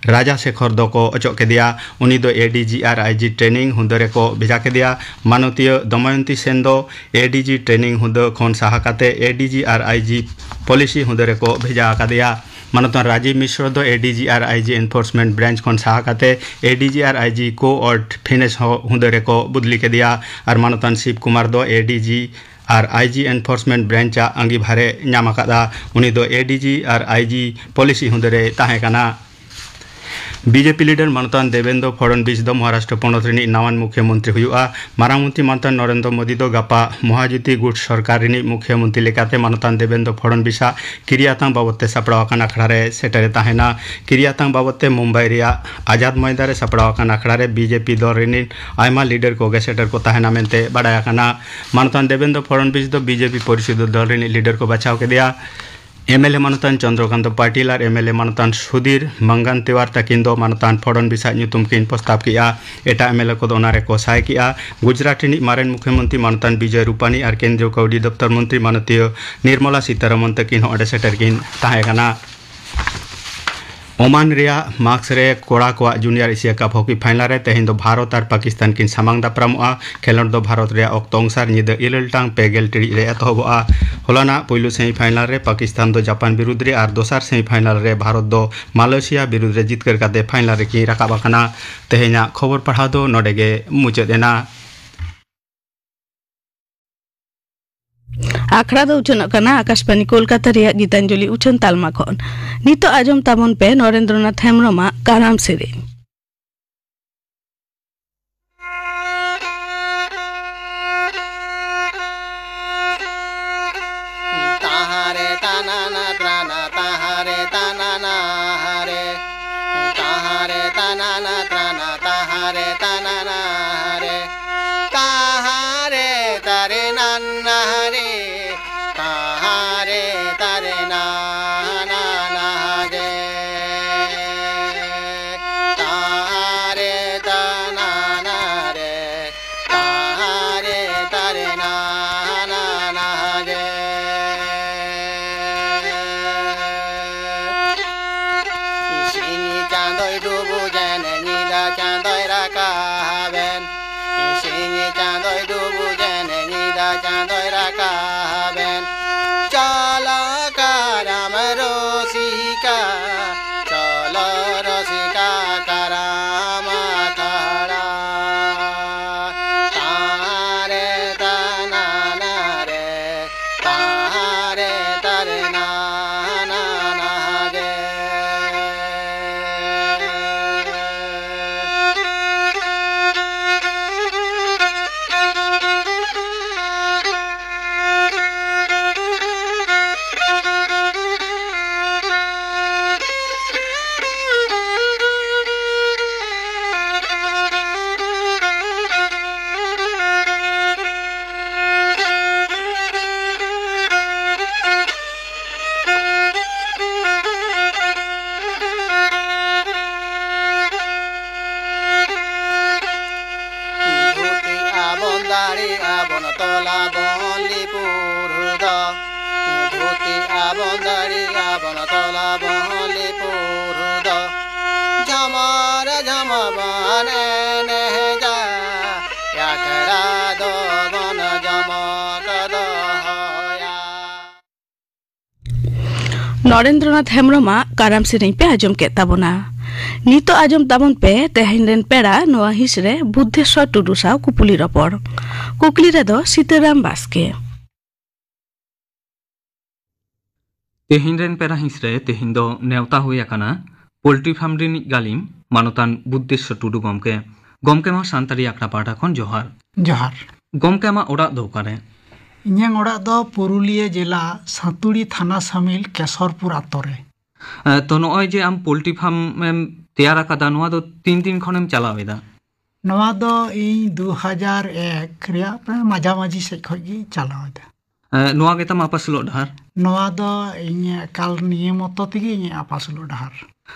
ᱨᱟᱡᱟ ᱥᱮᱠᱷᱚᱨ ᱫᱚᱠᱚ ᱚᱪᱚᱜ ᱠᱮᱫᱮᱭᱟ᱾ ᱩᱱᱤ ᱫᱚ ᱮ ᱰᱤ ᱡᱤ ᱟᱨ ᱟᱭ ᱡᱤ ᱴᱨᱮᱱᱤᱝ ᱦᱩᱫᱟᱹ ᱨᱮᱠᱚ ᱵᱷᱮᱡᱟ ᱠᱮᱫᱮᱭᱟ᱾ ᱢᱟᱱᱚᱛᱤᱭᱟᱹ ᱫᱚᱢᱚᱭᱚᱱᱛᱤ ᱥᱮᱱ ᱫᱚ ᱮ ᱰᱤ ᱡᱤ ᱴᱨᱮᱱᱤᱝ ᱦᱩᱫᱟᱹ ᱠᱷᱚᱱ ᱥᱟᱦᱟ ᱠᱟᱛᱮ ᱮ ᱰᱤ ᱡᱤ ᱟᱨ ᱟᱭ ᱡᱤ ᱯᱚᱞᱤᱥᱤ ᱦᱩᱫᱟᱹ ᱨᱮᱠᱚ ᱵᱷᱮᱡᱟ ᱟᱠᱟᱫᱮᱭᱟ᱾ ᱢᱟᱱᱚᱛᱟᱱ ᱨᱟᱡᱤᱵᱽ ᱢᱤᱥᱨᱚ ᱫᱚ ᱮ ᱰᱤ ᱡᱤ ᱟᱨ ᱟᱭ ᱡᱤ ᱮᱱᱯᱷᱳᱨᱥᱢᱮᱱᱴ ᱵᱨᱟᱧᱪ ᱠᱷᱚᱱ ᱥᱟᱦᱟ ᱠᱟᱛᱮ ᱮ ᱰᱤ ᱡᱤ ᱟᱨ ᱟᱭ ᱡᱤ ᱠᱳ ᱚᱨᱰ ᱯᱷᱤᱱᱮᱥ ᱦᱚᱸ ᱦᱩᱫᱟᱹ ᱨᱮᱠᱚ ᱵᱚᱫᱞᱤ ᱠᱮᱫᱮᱭᱟ᱾ ᱟᱨ ᱢᱟᱱᱚᱛᱟᱱ ᱥᱤᱵᱽ ᱠᱩᱢᱟᱨ ᱫᱚ ᱮ ᱰᱤ ᱡᱤ ᱟᱨ ᱟᱭ ᱡᱤ ᱮᱱᱯᱷᱳᱨᱥᱢᱮᱱᱴ ᱵᱨᱟᱧᱪ ᱟᱜ ᱟᱺᱜᱤᱵᱷᱟᱨᱮ ᱧᱟᱢ ᱟᱠᱟᱫᱼᱟ᱾ ᱩᱱᱤ ᱫᱚ ᱮ ᱰᱤ ᱡᱤ ᱟᱨ ᱟᱭ ᱡᱤ ᱯᱚᱞᱤᱥᱤ ᱦᱩᱫᱟᱹ ᱨᱮᱭ ᱛᱟᱦᱮᱸ ᱠᱟᱱᱟ᱾ ᱵᱤᱡᱮᱯᱤ ᱞᱤᱰᱟᱨ ᱢᱟᱱᱚᱛᱟᱱ ᱫᱮᱵᱮᱱᱫᱨᱚ ᱯᱷᱚᱰᱚᱱᱵᱤᱥ ᱫᱚ ᱢᱚᱦᱟᱨᱟᱥᱴᱨᱚ ᱯᱚᱱᱚᱛ ᱨᱤᱱᱤᱡ ᱱᱟᱣᱟᱱ ᱢᱩᱠᱷᱭᱟᱹᱢᱚᱱᱛᱨᱤ ᱦᱩᱭᱩᱜᱼᱟ᱾ ᱢᱟᱨᱟᱝ ᱢᱚᱱᱛᱨᱤ ᱢᱟᱱᱚᱛᱟᱱ ᱱᱚᱨᱮᱱᱫᱨᱚ ᱢᱳᱫᱤ ᱫᱚ ᱜᱟᱯᱟ ᱢᱚᱦᱟᱡᱩᱛᱤ ᱜᱩᱴ ᱥᱚᱨᱠᱟᱨ ᱨᱤᱱᱤᱡ ᱢᱩᱠᱷᱭᱟᱹᱢᱚᱱᱛᱨᱤ ᱞᱮᱠᱟᱛᱮ ᱢᱟᱱᱚᱛᱟᱱ ᱫᱮᱵᱮᱱᱫᱨᱚ ᱯᱷᱚᱰᱚᱱᱵᱤᱥᱟᱜ ᱠᱤᱨᱤᱭᱟᱛᱟᱝ ᱵᱟᱵᱚᱛ ᱛᱮ ᱥᱟᱯᱲᱟᱣ ᱟᱠᱟᱱ ᱟᱠᱷᱲᱟ ᱨᱮ ᱥᱮᱴᱮᱨᱮ ᱛᱟᱦᱮᱱᱟ᱾ ᱠᱤᱨᱤᱭᱟᱛᱟᱝ ᱵᱟᱵᱚᱛ ᱛᱮ ᱢᱩᱢᱵᱟᱭ ᱨᱮᱭᱟᱜ ᱟᱡᱟᱫ ᱢᱚᱭᱫᱟᱱ ᱨᱮ ᱥᱟᱯᱲᱟᱣ ᱟᱠᱟᱱ ᱟᱠᱷᱲᱟ ᱨᱮ ᱵᱤᱡᱮᱯᱤ ᱫᱚᱞ ᱨᱤᱱᱤᱡ ᱟᱭᱢᱟ ᱞᱤᱰᱟᱨ ᱠᱚᱜᱮ ᱥᱮᱴᱮᱨ ᱠᱚ ᱛᱟᱦᱮᱱᱟ ᱢᱮᱱᱛᱮ ᱵᱟᱰᱟᱭ ᱟᱠᱟᱱᱟ᱾ ᱢᱟᱱᱚᱛᱟᱱ ᱫᱮᱵᱮᱱᱫᱨᱚ ᱯᱷᱚᱰᱚᱱᱵᱤᱥ ᱫᱚ ᱵᱤᱡᱮᱯᱤ ᱯᱚᱨᱤᱥᱚᱫ ᱫᱚᱞ ᱨᱤᱱᱤᱡ ᱞᱤᱰᱟᱨ ᱠᱚ ᱵᱟᱪᱷᱟᱣ ᱠᱮᱫᱮᱭᱟ᱾ ᱮᱢᱮᱞᱮ ᱢᱟᱱᱚᱛᱟᱱ ᱪᱚᱱᱫᱨᱚᱠᱟᱱᱛ ᱯᱟᱴᱤᱞ ᱟᱨ ᱮᱢᱮᱞᱮ ᱢᱟᱱᱚᱛᱟᱱ ᱥᱩᱫᱷᱤᱨ ᱢᱟᱝᱜᱟᱱᱛᱤᱣᱟᱨ ᱛᱟᱹᱠᱤᱱ ᱫᱚ ᱢᱟᱱᱚᱛᱟᱱ ᱯᱷᱚᱰᱚᱱᱵᱤᱥᱟᱜ ᱧᱩᱛᱩᱢ ᱠᱤᱱ ᱯᱨᱚᱥᱛᱟᱵ ᱠᱮᱜᱼᱟ᱾ ᱮᱴᱟᱜ ᱮᱢᱮᱞᱮ ᱠᱚᱫᱚ ᱚᱱᱟ ᱨᱮᱠᱚ ᱥᱟᱭ ᱠᱮᱜᱼᱟ᱾ ᱜᱩᱡᱽᱨᱟᱴ ᱨᱤᱱᱤᱡ ᱢᱟᱨᱮᱱ ᱢᱩᱠᱷᱭᱟᱹᱢᱚᱱᱛᱨᱤ ᱢᱟᱱᱚᱛᱟᱱ ᱵᱤᱡᱚᱭ ᱨᱩᱯᱟᱱᱤ ᱟᱨ ᱠᱮᱱᱫᱨᱤᱭᱚ ᱠᱟᱹᱣᱰᱤ ᱫᱚᱯᱛᱚᱨ ᱢᱚᱱᱛᱨᱤ ᱢᱟᱱᱚᱛᱤᱭᱟᱹ ᱱᱤᱨᱢᱚᱞᱟ ᱥᱤᱛᱟᱨᱚᱢᱚᱱ ᱛᱟᱹᱠᱤᱱ ᱦᱚᱸ ᱚᱸᱰᱮ ᱥᱮᱴᱮᱨ ᱠᱤᱱ ᱛᱟᱦᱮᱸ ᱠᱟᱱᱟ᱾ ᱳᱢᱟᱱ ᱨᱮᱭᱟᱜ ᱢᱟᱥᱠ ᱨᱮ ᱠᱚᱲᱟ ᱠᱚᱣᱟᱜ ᱡᱩᱱᱤᱭᱟᱨ ᱮᱥᱤᱭᱟ ᱠᱟᱯ ᱦᱚᱠᱤ ᱯᱷᱟᱭᱱᱟᱞ ᱨᱮ ᱛᱮᱦᱮᱧ ᱫᱚ ᱵᱷᱟᱨᱚᱛ ᱟᱨ ᱯᱟᱠᱤᱥᱛᱟᱱ ᱠᱤᱱ ᱥᱟᱢᱟᱝ ᱫᱟᱯᱨᱟᱢᱚᱜᱼᱟ᱾ ᱠᱷᱮᱞᱳᱰ ᱫᱚ ᱵᱷᱟᱨᱚᱛ ᱨᱮᱭᱟᱜ ᱚᱠᱛᱚ ᱚᱱᱩᱥᱟᱨ ᱧᱤᱫᱟᱹ ᱤᱨᱟᱹᱞ ᱴᱟᱲᱟᱝ ᱯᱮ ᱜᱮᱞ ᱴᱤᱲᱤᱡ ᱨᱮ ᱮᱛᱚᱦᱚᱵᱚᱜᱼᱟ᱾ ᱦᱚᱞᱟᱱᱟᱜ ᱯᱩᱭᱞᱩ ᱥᱮᱢᱤᱯᱷᱟᱭᱱᱟᱞ ᱨᱮ ᱯᱟᱠᱤᱥᱛᱟᱱ ᱫᱚ ᱡᱟᱯᱟᱱ ᱵᱤᱨᱩᱫᱽ ᱨᱮ ᱟᱨ ᱫᱚᱥᱟᱨ ᱥᱮᱢᱤᱯᱷᱟᱭᱱᱟᱞ ᱨᱮ ᱵᱷᱟᱨᱚᱛ ᱫᱚ ᱢᱟᱞᱚᱭᱮᱥᱤᱭᱟ ᱵᱤᱨᱩᱫᱽ ᱨᱮ ᱡᱤᱛᱠᱟᱹᱨ ᱠᱟᱛᱮ ᱯᱷᱟᱭᱱᱟᱞ ᱨᱮᱠᱤᱱ ᱨᱟᱠᱟᱵ ᱟᱠᱟᱱᱟ᱾ ᱛᱮᱦᱮᱧᱟᱜ ᱠᱷᱚᱵᱚᱨ ᱯᱟᱲᱦᱟᱣ ᱫᱚ ᱱᱚᱰᱮ ᱜᱮ ᱢᱩᱪᱟᱹᱫ ᱮᱱᱟ᱾ ᱟᱠᱷᱲᱟ ᱫᱚ ᱩᱪᱷᱟᱹᱱᱚᱜ ᱠᱟᱱᱟ ᱟᱠᱟᱥᱵᱟᱱᱤ ᱠᱳᱞᱠᱟᱛᱟ ᱨᱮᱭᱟᱜ ᱜᱤᱛᱟᱧᱡᱚᱞᱤ ᱩᱪᱷᱟᱹᱱ ᱛᱟᱞᱢᱟ ᱠᱷᱚᱱ᱾ ᱱᱤᱛᱚᱜ ᱟᱸᱡᱚᱢ ᱛᱟᱵᱚᱱ ᱯᱮ ᱱᱚᱨᱮᱱᱫᱨᱚᱱᱟᱛᱷ ᱦᱮᱢᱵᱽᱨᱚᱢᱟᱜ ᱠᱟᱨᱟᱢ ᱥᱮᱨᱮᱧ᱾ ᱛᱟᱦᱟᱨᱮ ᱛᱟᱱᱟᱱᱟ ᱛᱨᱟᱱᱟ ᱛᱟᱦᱟᱨᱮ ᱛᱟᱱᱟᱱᱟ ᱦᱟᱨᱮ᱾ ᱛᱟᱦᱟᱨᱮ ᱛᱟᱱᱟᱱᱟ ᱛᱨᱟᱱᱟ ᱛᱟᱦᱟᱨᱮ ᱛᱟᱱᱟᱱᱟ ᱦᱟᱨᱮ᱾ ᱛᱟᱦᱟᱨᱮ ᱛᱟᱨᱮ ᱱᱟᱱᱱᱟ ᱦᱟᱨᱮ᱾ ᱛᱟᱦᱟᱨᱮ ᱛᱟᱨᱮ ᱱᱟᱱᱟᱱᱟ ᱦᱟᱨᱮ᱾ ᱛᱟᱦᱟᱨᱮ ᱛᱟᱱᱟᱱᱟ ᱨᱮ᱾ ᱛᱟᱦᱟᱨᱮ ᱛᱟᱨᱮ ᱱᱟᱱᱟᱱᱟ ᱦᱟᱨᱮ᱾ ᱥᱤᱧ ᱪᱟᱸᱫᱚᱭ ᱰᱩᱵᱩᱡᱮᱱ, ᱧᱤᱫᱟᱹ ᱪᱟᱸᱫᱚᱭ ᱨᱟᱠᱟᱵᱮᱱ᱾ ᱥᱤᱧ ᱪᱟᱸᱫᱚᱭ ᱰᱩᱵᱩᱡᱮᱱ, ᱧᱤᱫᱟᱹ ᱪᱟᱸᱫᱚᱭ ᱨᱟᱠᱟᱵᱮᱱ᱾ ᱪᱚᱞᱚ ᱠᱟᱨᱟᱢ ᱨᱩᱥᱤᱠᱟ, ᱪᱚᱞᱚ ᱨᱩᱥᱤᱠᱟ ᱠᱟᱨᱟᱢ ᱟᱠᱷᱲᱟ᱾ ᱛᱟᱦᱟᱨᱮ ᱛᱟᱱᱟᱱᱟ ᱨᱮ᱾ ᱛᱟᱦᱟᱨᱮ ᱛᱟᱨᱮ ᱱᱟᱱᱟᱱᱟ ᱜᱮ᱾ ᱞᱟᱵᱚᱱ ᱞᱤᱯᱩᱨ ᱫᱚ, ᱫᱷᱩᱛᱤ ᱟᱵᱚᱱ ᱫᱟᱲᱤ ᱟᱵᱚᱱ ᱛᱚᱞᱟᱵᱚᱱ ᱞᱤᱯᱩᱨ ᱫᱚ, ᱡᱷᱟᱢᱟᱨ ᱡᱷᱟᱢᱟ ᱵᱚᱱ ᱮᱱᱮᱡᱟ, ᱟᱠᱷᱲᱟ ᱫᱚᱵᱚᱱ ᱡᱚᱢᱚᱠ ᱫᱚᱦᱚᱭᱟ᱾ ᱱᱚᱨᱮᱱᱫᱨᱚᱱᱟᱛᱷ ᱦᱮᱢᱵᱽᱨᱚᱢᱟᱜ ᱠᱟᱨᱟᱢ ᱥᱮᱨᱮᱧ ᱯᱮ ᱟᱸᱡᱚᱢ ᱠᱮᱫ ᱛᱟᱵᱚᱱᱟ᱾ ᱱᱤᱛᱚᱜ ᱟᱸᱡᱚᱢ ᱛᱟᱵᱚᱱ ᱯᱮ ᱛᱮᱦᱮᱧ ᱨᱮᱱ ᱯᱮᱲᱟ ᱱᱚᱣᱟ ᱦᱤᱸᱥ ᱨᱮ ᱵᱩᱫᱽᱫᱷᱮᱥᱣᱚᱨ ᱴᱩᱰᱩ ᱥᱟᱶ ᱠᱩᱯᱩᱞᱤ ᱨᱚᱯᱚᱲ᱾ ᱠᱩᱠᱞᱤ ᱨᱮᱫᱚ ᱥᱤᱛᱟᱹᱨᱟᱢ ᱵᱟᱥᱠᱮ᱾ ᱛᱮᱦᱮᱧ ᱨᱮᱱ ᱯᱮᱲᱟ ᱦᱤᱸᱥ ᱨᱮ ᱛᱮᱦᱮᱧ ᱫᱚ ᱱᱮᱣᱛᱟ ᱦᱩᱭ ᱟᱠᱟᱱᱟ ᱯᱳᱞᱴᱨᱤ ᱯᱷᱟᱨᱢ ᱨᱤᱱᱤᱡ ᱜᱟᱹᱞᱤᱢ ᱢᱟᱱᱚᱛᱟᱱ ᱵᱩᱫᱽᱫᱷᱮᱥᱣᱚᱨ ᱴᱩᱰᱩ ᱜᱚᱢᱠᱮ᱾ ᱜᱚᱢᱠᱮ ᱢᱟ ᱥᱟᱱᱛᱟᱲᱤ ᱟᱠᱷᱲᱟ ᱯᱟᱦᱴᱟ ᱠᱷᱚᱱ ᱡᱚᱦᱟᱨ᱾ ᱡᱚᱦᱟᱨ᱾ ᱜᱚᱢᱠᱮ, ᱟᱢᱟᱜ ᱚᱲᱟᱜ ᱫᱚ ᱚᱠᱟᱨᱮ? ᱤᱧᱟᱹᱝ ᱚᱲᱟᱜ ᱫᱚ ᱯᱩᱨᱩᱞᱤᱭᱟᱹ ᱡᱮᱞᱟ ᱥᱟᱹᱛᱩᱲᱤ ᱛᱷᱟᱱᱟ ᱥᱟᱢᱤᱞ ᱠᱮᱥᱚᱨᱯᱩᱨ ᱟᱛᱳ ᱨᱮ᱾ ᱮ, ᱛᱚ, ᱱᱚᱜᱼᱚᱭ ᱡᱮ ᱟᱢ ᱯᱳᱞᱴᱨᱤ ᱯᱷᱟᱨᱢ ᱮᱢ ᱛᱮᱭᱟᱨ ᱟᱠᱟᱫᱟ, ᱱᱚᱣᱟ ᱫᱚ ᱛᱤᱱ ᱫᱤᱱ ᱠᱷᱚᱱᱮᱢ ᱪᱟᱞᱟᱣ ᱮᱫᱟ? ᱱᱚᱣᱟ ᱫᱚ ᱤᱧ ᱫᱩ ᱦᱟᱡᱟᱨ ᱮᱠ ᱨᱮᱭᱟᱜ ᱯᱨᱟᱭ ᱢᱟᱡᱷᱟᱢᱟᱡᱷᱤ ᱥᱮᱫ ᱠᱷᱚᱱ ᱜᱤᱧ ᱪᱟᱞᱟᱣ ᱮᱫᱟ᱾ ᱮ, ᱱᱚᱣᱟ ᱜᱮᱛᱟᱢ ᱟᱯᱟᱥᱩᱞᱚᱜ ᱰᱟᱦᱟᱨ? ᱱᱚᱣᱟ ᱫᱚ ᱤᱧ ᱮᱠᱟᱞ ᱱᱤᱭᱟᱹ ᱢᱚᱛᱚ ᱛᱮᱜᱮ ᱤᱧᱟᱹᱜ ᱟᱯᱟᱥᱩᱞᱚᱜ ᱰᱟᱦᱟᱨ᱾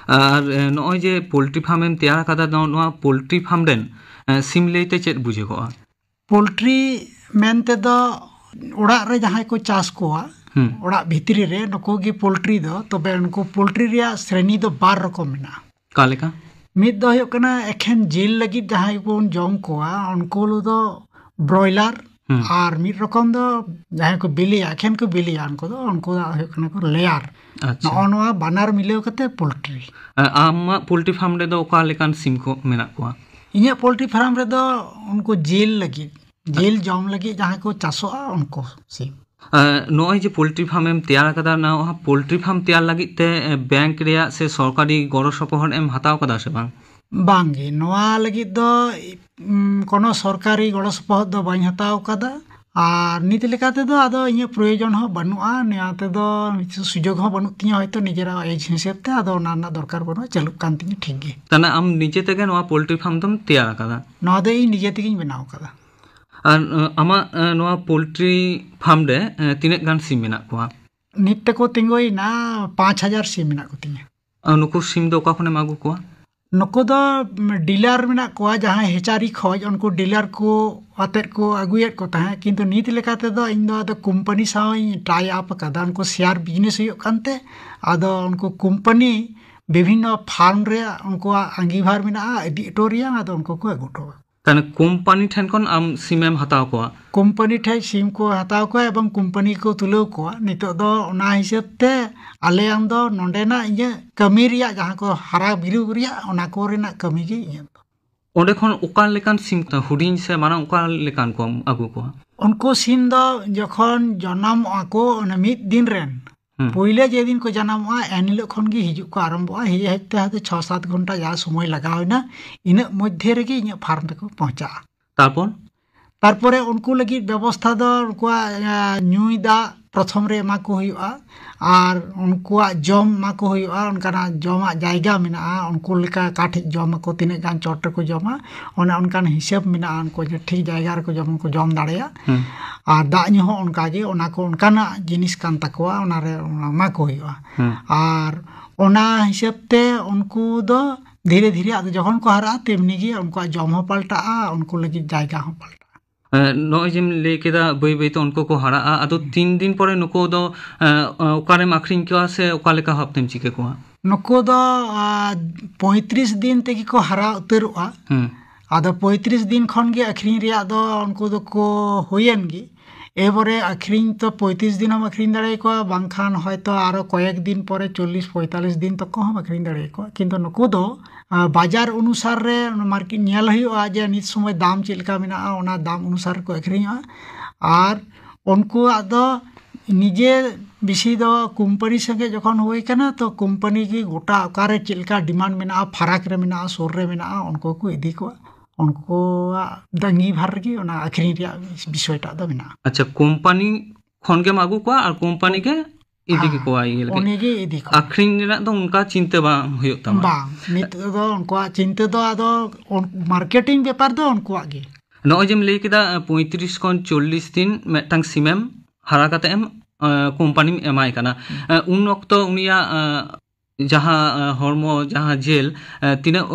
ᱟᱨ, ᱮ, ᱱᱚᱜᱼᱚᱭ ᱡᱮ ᱯᱳᱞᱴᱨᱤ ᱯᱷᱟᱨᱢ ᱮᱢ ᱛᱮᱭᱟᱨ ᱟᱠᱟᱫᱟ, ᱱᱚᱣᱟ, ᱱᱚᱣᱟ ᱯᱳᱞᱴᱨᱤ ᱯᱷᱟᱨᱢ ᱨᱮᱱ, ᱮ, ᱥᱤᱢ ᱞᱟᱹᱭᱛᱮ ᱪᱮᱫ ᱵᱩᱡᱷᱟᱹᱜᱚᱜᱼᱟ? ᱯᱳᱞᱴᱨᱤ ᱢᱮᱱ ᱛᱮᱫᱚ ᱚᱲᱟᱜ ᱨᱮ ᱡᱟᱦᱟᱸᱭ ᱠᱚ ᱪᱟᱥ ᱠᱚᱣᱟ, ᱦᱩᱸ᱾ ᱚᱲᱟᱜ ᱵᱷᱤᱛᱨᱤ ᱨᱮ ᱱᱩᱠᱩ ᱜᱮ ᱯᱳᱞᱴᱨᱤ ᱫᱚ᱾ ᱛᱚᱵᱮ ᱱᱩᱠᱩ ᱯᱳᱞᱴᱨᱤ ᱨᱮᱭᱟᱜ ᱥᱨᱮᱱᱤ ᱫᱚ ᱵᱟᱨ ᱨᱚᱠᱚᱢ ᱢᱮᱱᱟᱜᱼᱟ᱾ ᱚᱠᱟ ᱞᱮᱠᱟ? ᱢᱤᱫ ᱫᱚ ᱦᱩᱭᱩᱜ ᱠᱟᱱᱟ ᱮᱠᱷᱮᱱ ᱡᱤᱞ ᱞᱟᱹᱜᱤᱫ ᱡᱟᱦᱟᱸᱭ ᱵᱚᱱ ᱡᱚᱢ ᱠᱚᱣᱟ, ᱩᱱᱠᱩ ᱫᱚ ᱵᱨᱚᱭᱞᱟᱨ, ᱦᱩᱸ᱾ ᱟᱨ ᱢᱤᱫ ᱨᱚᱠᱚᱢ ᱫᱚ ᱡᱟᱦᱟᱸᱭ ᱠᱚ ᱵᱤᱞᱤᱭᱟ, ᱮᱠᱷᱮᱱ ᱠᱚ ᱵᱤᱞᱤᱭᱟ, ᱩᱱᱠᱩ ᱫᱚ, ᱩᱱᱠᱩ ᱫᱚ ᱦᱩᱭᱩᱜ ᱠᱟᱱᱟ ᱠᱚ ᱞᱮᱭᱟᱨ᱾ ᱟᱪᱪᱷᱟ᱾ ᱱᱚᱜᱼᱚ ᱱᱚᱣᱟ ᱵᱟᱱᱟᱨ ᱢᱤᱞᱟᱹᱣ ᱠᱟᱛᱮ ᱯᱳᱞᱴᱨᱤ᱾ ᱟ-, ᱟᱢᱟᱜ ᱯᱳᱞᱴᱨᱤ ᱯᱷᱟᱨᱢ ᱨᱮᱫᱚ ᱚᱠᱟ ᱞᱮᱠᱟᱱ ᱥᱤᱢ ᱠᱚ ᱢᱮᱱᱟᱜ ᱠᱚᱣᱟ? ᱤᱧᱟᱹᱜ ᱯᱳᱞᱴᱨᱤ ᱯᱷᱟᱨᱢ ᱨᱮᱫᱚ ᱩᱱᱠᱩ ᱡᱤᱞ ᱞᱟᱹᱜᱤᱫ, ᱡᱤᱞ ᱡᱚᱢ ᱞᱟᱹᱜᱤᱫ ᱡᱟᱦᱟᱸᱭ ᱠᱚ ᱪᱟᱥᱚᱜᱼᱟ, ᱩᱱᱠᱩ ᱥᱤᱢ᱾ ᱟ, ᱱᱚᱜᱼᱚᱭ ᱡᱮ ᱯᱳᱞᱴᱨᱤ ᱯᱷᱟᱨᱢ ᱮᱢ ᱛᱮᱭᱟᱨ ᱟᱠᱟᱫᱟ, ᱱᱚᱣᱟ ᱯᱳᱞᱴᱨᱤ ᱯᱷᱟᱨᱢ ᱛᱮᱭᱟᱨ ᱞᱟᱹᱜᱤᱫ ᱛᱮ, ᱮ, ᱵᱮᱝᱠ ᱨᱮᱭᱟᱜ ᱥᱮ ᱥᱚᱨᱠᱟᱨᱤ ᱜᱚᱲᱚ ᱥᱚᱯᱚᱦᱚᱫ ᱮᱢ ᱦᱟᱛᱟᱣ ᱟᱠᱟᱫᱟ ᱥᱮ ᱵᱟᱝ? ᱵᱟᱝᱜᱮ, ᱱᱚᱣᱟ ᱞᱟᱹᱜᱤᱫ ᱫᱚ, ᱩᱢ, ᱠᱳᱱᱳ ᱥᱚᱨᱠᱟᱨᱤ ᱜᱚᱲᱚ ᱥᱚᱯᱚᱦᱚᱫ ᱫᱚ ᱵᱟᱹᱧ ᱦᱟᱛᱟᱣ ᱟᱠᱟᱫᱟ᱾ ᱟᱨ ᱱᱤᱛ ᱞᱮᱠᱟ ᱛᱮᱫᱚ ᱟᱫᱚ ᱤᱧᱟᱹᱜ ᱯᱨᱚᱭᱳᱡᱚᱱ ᱦᱚᱸ ᱵᱟᱹᱱᱩᱜᱼᱟ, ᱱᱚᱣᱟ ᱛᱮᱫᱚ ᱥᱩᱡᱳᱜᱽ ᱦᱚᱸ ᱵᱟᱹᱱᱩᱜ ᱛᱤᱧᱟᱹ ᱦᱚᱭᱛᱳ ᱱᱤᱡᱮᱨᱟᱜ ᱮᱡᱽ ᱦᱤᱥᱟᱹᱵ ᱛᱮ, ᱟᱫᱚ ᱚᱱᱟ ᱨᱮᱱᱟᱜ ᱫᱚᱨᱠᱟᱨ ᱵᱟᱹᱱᱩᱜᱼᱟ, ᱪᱟᱹᱞᱩᱜ ᱠᱟᱱ ᱛᱤᱧᱟᱹ ᱴᱷᱤᱠ ᱜᱮ᱾ ᱛᱟᱦᱞᱮ ᱟᱢ ᱱᱤᱡᱮ ᱛᱮᱜᱮ ᱱᱚᱣᱟ ᱯᱳᱞᱴᱨᱤ ᱯᱷᱟᱨᱢ ᱫᱚᱢ ᱛᱮᱭᱟᱨ ᱟᱠᱟᱫᱟ? ᱱᱚᱣᱟ ᱫᱚ ᱤᱧ ᱱᱤᱡᱮ ᱛᱮᱜᱮᱧ ᱵᱮᱱᱟᱣ ᱟᱠᱟᱫᱟ᱾ ᱟᱨ, ᱟᱸ, ᱟᱢᱟᱜ, ᱟᱸ, ᱱᱚᱣᱟ ᱯᱳᱞᱴᱨᱤ ᱯᱷᱟᱨᱢ ᱨᱮ, ᱟᱸ, ᱛᱤᱱᱟᱹᱜ ᱜᱟᱱ ᱥᱤᱢ ᱢᱮᱱᱟᱜ ᱠᱚᱣᱟ? ᱱᱤᱛ ᱛᱮᱠᱚ ᱛᱤᱸᱜᱩᱭᱮᱱᱟ ᱯᱟᱸᱪ ᱦᱟᱡᱟᱨ ᱥᱤᱢ ᱢᱮᱱᱟᱜ ᱠᱚᱛᱤᱧᱟ᱾ ᱟᱨ ᱱᱩᱠᱩ ᱥᱤᱢ ᱫᱚ ᱚᱠᱟ ᱠᱷᱚᱱᱮᱢ ᱟᱹᱜᱩ ᱠᱚᱣᱟ? ᱱᱩᱠᱩ ᱫᱚ ᱰᱤᱞᱟᱨ ᱢᱮᱱᱟᱜ ᱠᱚᱣᱟ, ᱡᱟᱦᱟᱸᱭ ᱦᱮᱪᱟᱨᱤ ᱠᱷᱚᱡ ᱩᱱᱠᱩ ᱰᱤᱞᱟᱨ ᱠᱚ ᱟᱛᱮᱫ ᱠᱚ ᱟᱹᱜᱩᱭᱮᱫ ᱠᱚ ᱛᱟᱦᱮᱸᱫ, ᱠᱤᱱᱛᱩ ᱱᱤᱛ ᱞᱮᱠᱟ ᱛᱮᱫᱚ ᱤᱧ ᱫᱚ ᱟᱫᱚ ᱠᱳᱢᱯᱟᱱᱤ ᱥᱟᱶ ᱤᱧ ᱴᱟᱭ ᱟᱯ ᱟᱠᱟᱫᱟ, ᱩᱱᱠᱩ ᱥᱮᱭᱟᱨ ᱵᱤᱡᱽᱱᱮᱥ ᱦᱩᱭᱩᱜ ᱠᱟᱱᱛᱮ, ᱟᱫᱚ ᱩᱱᱠᱩ ᱠᱳᱢᱯᱟᱱᱤ ᱵᱤᱵᱷᱤᱱᱱᱚ ᱯᱷᱟᱨᱢ ᱨᱮᱭᱟᱜ ᱩᱱᱠᱩᱣᱟᱜ ᱟᱸᱜᱤᱵᱷᱟᱨ ᱢᱮᱱᱟᱜᱼᱟ, ᱤᱫᱤ ᱦᱚᱴᱚ ᱨᱮᱭᱟᱜ, ᱟᱫᱚ ᱩᱱᱠᱩ ᱠᱚ ᱟᱹᱜᱩ ᱦᱚᱴᱚ ᱠᱟᱜᱼᱟ᱾ ᱛᱟᱦᱞᱮ ᱠᱳᱢᱯᱟᱱᱤ ᱴᱷᱮᱱ ᱠᱷᱚᱱ ᱟᱢ ᱥᱤᱢᱮᱢ ᱦᱟᱛᱟᱣ ᱠᱚᱣᱟ? ᱠᱳᱢᱯᱟᱱᱤ ᱴᱷᱮᱱ ᱥᱤᱢ ᱠᱚ ᱦᱟᱛᱟᱣ ᱠᱚᱣᱟ ᱮᱵᱚᱝ ᱠᱳᱢᱯᱟᱱᱤ ᱠᱚ ᱛᱩᱞᱟᱹᱣ ᱠᱚᱣᱟ᱾ ᱱᱤᱛᱚᱜ ᱫᱚ ᱚᱱᱟ ᱦᱤᱥᱟᱹᱵ ᱛᱮ ᱟᱞᱮᱭᱟᱝ ᱫᱚ ᱱᱚᱰᱮᱱᱟᱜ ᱤᱧᱟᱹᱜ ᱠᱟᱹᱢᱤ ᱨᱮᱭᱟᱜ ᱡᱟᱦᱟᱸ ᱠᱚ ᱦᱟᱨᱟ ᱵᱤᱨᱩ ᱨᱮᱭᱟᱜ, ᱚᱱᱟ ᱠᱚ ᱨᱮᱱᱟᱜ ᱠᱟᱹᱢᱤ ᱜᱮ ᱤᱧᱟᱹᱜ ᱫᱚ᱾ ᱚᱸᱰᱮ ᱠᱷᱚᱱ ᱚᱠᱟ ᱞᱮᱠᱟᱱ ᱥᱤᱢ, ᱦᱩᱰᱤᱧ ᱥᱮ ᱢᱟᱨᱟᱝ, ᱚᱠᱟ ᱞᱮᱠᱟᱱ ᱠᱚᱢ ᱟᱹᱜᱩ ᱠᱚᱣᱟ? ᱩᱱᱠᱩ ᱥᱤᱢ ᱫᱚ ᱡᱚᱠᱷᱚᱱ ᱡᱚᱱᱚᱢᱚᱜᱼᱟ ᱠᱚ, ᱚᱱᱟ ᱢᱤᱫ ᱫᱤᱱ ᱨᱮᱱ, ᱦᱩᱸ᱾ ᱯᱳᱭᱞᱳ ᱡᱮᱫᱤᱱ ᱠᱚ ᱡᱟᱱᱟᱢᱚᱜᱼᱟ, ᱮᱱ ᱦᱤᱞᱳᱜ ᱠᱷᱚᱱ ᱜᱮ ᱦᱤᱡᱩᱜ ᱠᱚ ᱟᱨᱟᱢᱵᱷᱚᱜᱼᱟ᱾ ᱦᱮᱡ ᱦᱮᱡ ᱛᱮ ᱦᱚᱭᱛᱳ ᱪᱷᱚ ᱥᱟᱛ ᱜᱷᱚᱱᱴᱟ ᱡᱟ ᱥᱚᱢᱚᱭ ᱞᱟᱜᱟᱣ ᱮᱱᱟ, ᱤᱱᱟᱹᱜ ᱢᱚᱫᱽᱫᱷᱮ ᱨᱮᱜᱮ ᱤᱧᱟᱹᱜ ᱯᱷᱟᱨᱢ ᱛᱮᱠᱚ ᱯᱳᱸᱣᱪᱷᱟᱜᱼᱟ᱾ ᱛᱟᱨᱯᱚᱨ? ᱛᱟᱨᱯᱚᱨᱮ ᱩᱱᱠᱩ ᱞᱟᱹᱜᱤᱫ ᱵᱮᱵᱚᱥᱛᱷᱟ ᱫᱚ ᱩᱱᱠᱩᱣᱟᱜ, ᱮ, ᱧᱩᱭ ᱫᱟᱜ ᱯᱨᱚᱛᱷᱚᱢ ᱨᱮ ᱮᱢᱟ ᱠᱚ ᱦᱩᱭᱩᱜᱼᱟ, ᱟᱨ ᱩᱱᱠᱩᱣᱟᱜ ᱡᱚᱢ ᱮᱢᱟ ᱠᱚ ᱦᱩᱭᱩᱜᱼᱟ᱾ ᱚᱱᱠᱟᱱᱟᱜ ᱡᱚᱢᱟᱜ ᱡᱟᱭᱜᱟ ᱢᱮᱱᱟᱜᱼᱟ, ᱩᱱᱠᱩ ᱞᱮᱠᱟ ᱚᱠᱟ ᱴᱷᱮᱡ ᱡᱚᱢ ᱟᱠᱚ, ᱛᱤᱱᱟᱹᱜ ᱜᱟᱱ ᱪᱚᱴ ᱨᱮᱠᱚ ᱡᱚᱢᱟ, ᱚᱱᱮ ᱚᱱᱠᱟᱱ ᱦᱤᱥᱟᱹᱵ ᱢᱮᱱᱟᱜᱼᱟ᱾ ᱩᱱᱠᱩ ᱡᱮ ᱴᱷᱤᱠ ᱡᱟᱭᱜᱟ ᱨᱮᱠᱚ ᱡᱚᱢ, ᱠᱚ ᱡᱚᱢ ᱫᱟᱲᱮᱭᱟᱜ᱾ ᱦᱩᱸ᱾ ᱟᱨ ᱫᱟᱜ ᱧᱩ ᱦᱚᱸ ᱚᱱᱠᱟ ᱜᱮ, ᱚᱱᱟ ᱠᱚ ᱚᱱᱠᱟᱱᱟᱜ ᱡᱤᱱᱤᱥ ᱠᱟᱱ ᱛᱟᱠᱚᱣᱟ, ᱚᱱᱟ ᱨᱮ ᱚᱱᱟ ᱮᱢᱟ ᱠᱚ ᱦᱩᱭᱩᱜᱼᱟ᱾ ᱦᱩᱸ᱾ ᱟᱨ ᱚᱱᱟ ᱦᱤᱥᱟᱹᱵ ᱛᱮ ᱩᱱᱠᱩ ᱫᱚ ᱫᱷᱤᱨᱮ ᱫᱷᱤᱨᱮ ᱟᱫᱚ ᱡᱚᱠᱷᱚᱱ ᱠᱚ ᱦᱟᱨᱟᱜᱼᱟ, ᱛᱮᱢᱱᱤ ᱜᱮ ᱩᱱᱠᱩᱣᱟᱜ ᱡᱚᱢ ᱦᱚᱸ ᱯᱟᱞᱴᱟᱜᱼᱟ, ᱩᱱᱠᱩ ᱞᱟᱹᱜᱤᱫ ᱡᱟᱭᱜᱟ ᱦᱚᱸ ᱯᱟᱞᱴᱟᱜᱼᱟ᱾ ᱮ, ᱱᱚᱜᱼᱚᱭ ᱡᱮᱢ ᱞᱟᱹᱭ ᱠᱮᱫᱟ ᱵᱟᱹᱭ ᱵᱟᱹᱭ ᱛᱮ ᱩᱱᱠᱩ ᱠᱚ ᱦᱟᱨᱟᱜᱼᱟ, ᱟᱫᱚ ᱦᱩᱸ᱾ ᱛᱤᱱ ᱫᱤᱱ ᱯᱚᱨᱮ ᱱᱩᱠᱩ ᱫᱚ, ᱮ, ᱚᱠᱟᱨᱮᱢ ᱟᱠᱷᱨᱤᱧ ᱠᱚᱣᱟ ᱥᱮ ᱚᱠᱟ ᱞᱮᱠᱟ ᱵᱷᱟᱵ ᱛᱮᱢ ᱪᱤᱠᱟᱹ ᱠᱚᱣᱟ? ᱱᱩᱠᱩ ᱫᱚ, ᱟ, ᱯᱚᱸᱭᱛᱨᱤᱥ ᱫᱤᱱ ᱛᱮᱜᱮ ᱠᱚ ᱦᱟᱨᱟ ᱩᱛᱟᱹᱨᱚᱜᱼᱟ᱾ ᱦᱩᱸ᱾ ᱟᱫᱚ ᱯᱚᱸᱭᱛᱨᱤᱥ ᱫᱤᱱ ᱠᱷᱚᱱ ᱜᱮ ᱟᱠᱷᱨᱤᱧ ᱨᱮᱭᱟᱜ ᱫᱚ ᱩᱱᱠᱩ ᱫᱚᱠᱚ ᱦᱩᱭᱮᱱ ᱜᱮ᱾ ᱮᱨᱯᱚᱨᱮ ᱟᱠᱷᱨᱤᱧ ᱛᱚ ᱯᱚᱸᱭᱛᱨᱤᱥ ᱫᱤᱱ ᱦᱚᱸᱢ ᱟᱠᱷᱨᱤᱧ ᱫᱟᱲᱮᱭᱟᱠᱚᱣᱟ, ᱵᱟᱝᱠᱷᱟᱱ ᱦᱚᱭᱛᱚ ᱟᱨᱚ ᱠᱚᱭᱮᱠ ᱫᱤᱱ ᱯᱚᱨᱮ ᱪᱚᱞᱞᱤᱥ ᱯᱚᱸᱭᱛᱟᱞᱞᱤᱥ ᱫᱤᱱ ᱛᱚᱠᱚ ᱦᱚᱸᱢ ᱟᱠᱷᱨᱤᱧ ᱫᱟᱲᱮᱭᱟᱠᱚᱣᱟ᱾ ᱠᱤᱱᱛᱩ ᱱᱩᱠᱩ ᱫᱚ, ᱟ, ᱵᱟᱡᱟᱨ ᱚᱱᱩᱥᱟᱨ ᱨᱮ ᱚᱱᱟ ᱢᱟᱨᱠᱮᱴ ᱧᱮᱞ ᱦᱩᱭᱩᱜᱼᱟ ᱡᱮ ᱱᱤᱛ ᱥᱚᱢᱚᱭ ᱫᱟᱢ ᱪᱮᱫ ᱞᱮᱠᱟ ᱢᱮᱱᱟᱜᱼᱟ, ᱚᱱᱟ ᱫᱟᱢ ᱚᱱᱩᱥᱟᱨ ᱨᱮᱠᱚ ᱟᱠᱷᱨᱤᱧᱚᱜᱼᱟ᱾ ᱟᱨ ᱩᱱᱠᱩᱣᱟᱜ ᱫᱚ ᱱᱤᱡᱮ ᱵᱮᱥᱤ ᱫᱚ ᱠᱳᱢᱯᱟᱱᱤ ᱥᱚᱸᱜᱮ ᱡᱚᱠᱷᱚᱱ ᱦᱩᱭ ᱠᱟᱱᱟ, ᱛᱚ ᱠᱳᱢᱯᱟᱱᱤ ᱜᱮ ᱜᱚᱴᱟ ᱚᱠᱟᱨᱮ ᱪᱮᱫ ᱞᱮᱠᱟ ᱰᱤᱢᱟᱱᱰ ᱢᱮᱱᱟᱜᱼᱟ, ᱯᱷᱟᱨᱟᱠ ᱨᱮ ᱢᱮᱱᱟᱜᱼᱟ, ᱥᱩᱨ ᱨᱮ ᱢᱮᱱᱟᱜᱼᱟ, ᱩᱱᱠᱩ ᱠᱚ ᱤᱫᱤ ᱠᱚᱣᱟ᱾ ᱩᱱᱠᱩᱣᱟᱜ ᱫᱚ ᱟᱸᱜᱤᱵᱷᱟᱨ ᱨᱮᱜᱮ ᱚᱱᱟ ᱟᱠᱷᱨᱤᱧ ᱨᱮᱭᱟᱜ ᱵᱤᱥᱚᱭᱴᱟᱜ ᱫᱚ ᱢᱮᱱᱟᱜᱼᱟ᱾ ᱟᱪᱪᱷᱟ, ᱠᱳᱢᱯᱟᱱᱤ ᱠᱷᱚᱱ ᱜᱮᱢ ᱟᱹᱜᱩ ᱠᱚᱣᱟ ᱟᱨ ᱠᱳᱢᱯᱟᱱᱤ ᱜᱮ ᱤᱫᱤ ᱦᱮᱸ, ᱠᱚᱣᱟ ᱤᱭᱟᱹ ᱞᱟᱹᱜᱤᱫ? ᱩᱱᱤᱜᱮ ᱤᱫᱤ ᱠᱚᱣᱟ᱾ ᱟᱠᱷᱨᱤᱧ ᱨᱮᱱᱟᱜ ᱫᱚ ᱚᱱᱠᱟ ᱪᱤᱱᱛᱟᱹ ᱵᱟᱝ ᱦᱩᱭᱩᱜ ᱛᱟᱢᱟ? ᱵᱟᱝ, ᱱᱤᱛᱚᱜ ᱫᱚ ᱩᱱᱠᱩᱣᱟᱜ ᱪᱤᱱᱛᱟᱹ ᱫᱚ ᱟᱫᱚ ᱩᱱ-, ᱢᱟᱨᱠᱮᱴᱤᱝ ᱵᱮᱯᱟᱨ ᱫᱚ ᱩᱱᱠᱩᱣᱟᱜ ᱜᱮ᱾ ᱱᱚᱜᱼᱚᱭ ᱡᱮᱢ ᱞᱟᱹᱭ ᱠᱮᱫᱟ, ᱮ, ᱯᱚᱸᱭᱛᱨᱤᱥ ᱠᱷᱚᱱ ᱪᱚᱞᱞᱤᱥ ᱫᱤᱱ ᱢᱤᱫᱴᱟᱝ ᱥᱤᱢᱮᱢ ᱦᱟᱨᱟ ᱠᱟᱛᱮ ᱮᱢ, ᱮ, ᱠᱳᱢᱯᱟᱱᱤᱢ ᱮᱢᱟᱭ ᱠᱟᱱᱟ᱾ ᱦᱩᱸ᱾ ᱮ, ᱩᱱ ᱚᱠᱛᱚ ᱩᱱᱤᱭᱟᱜ, ᱮ, ᱡᱟᱦᱟᱸ ᱦᱚᱲᱢᱚ ᱡᱟᱦᱟᱸ ᱡᱮᱞ ᱛᱤᱱᱟᱹᱜ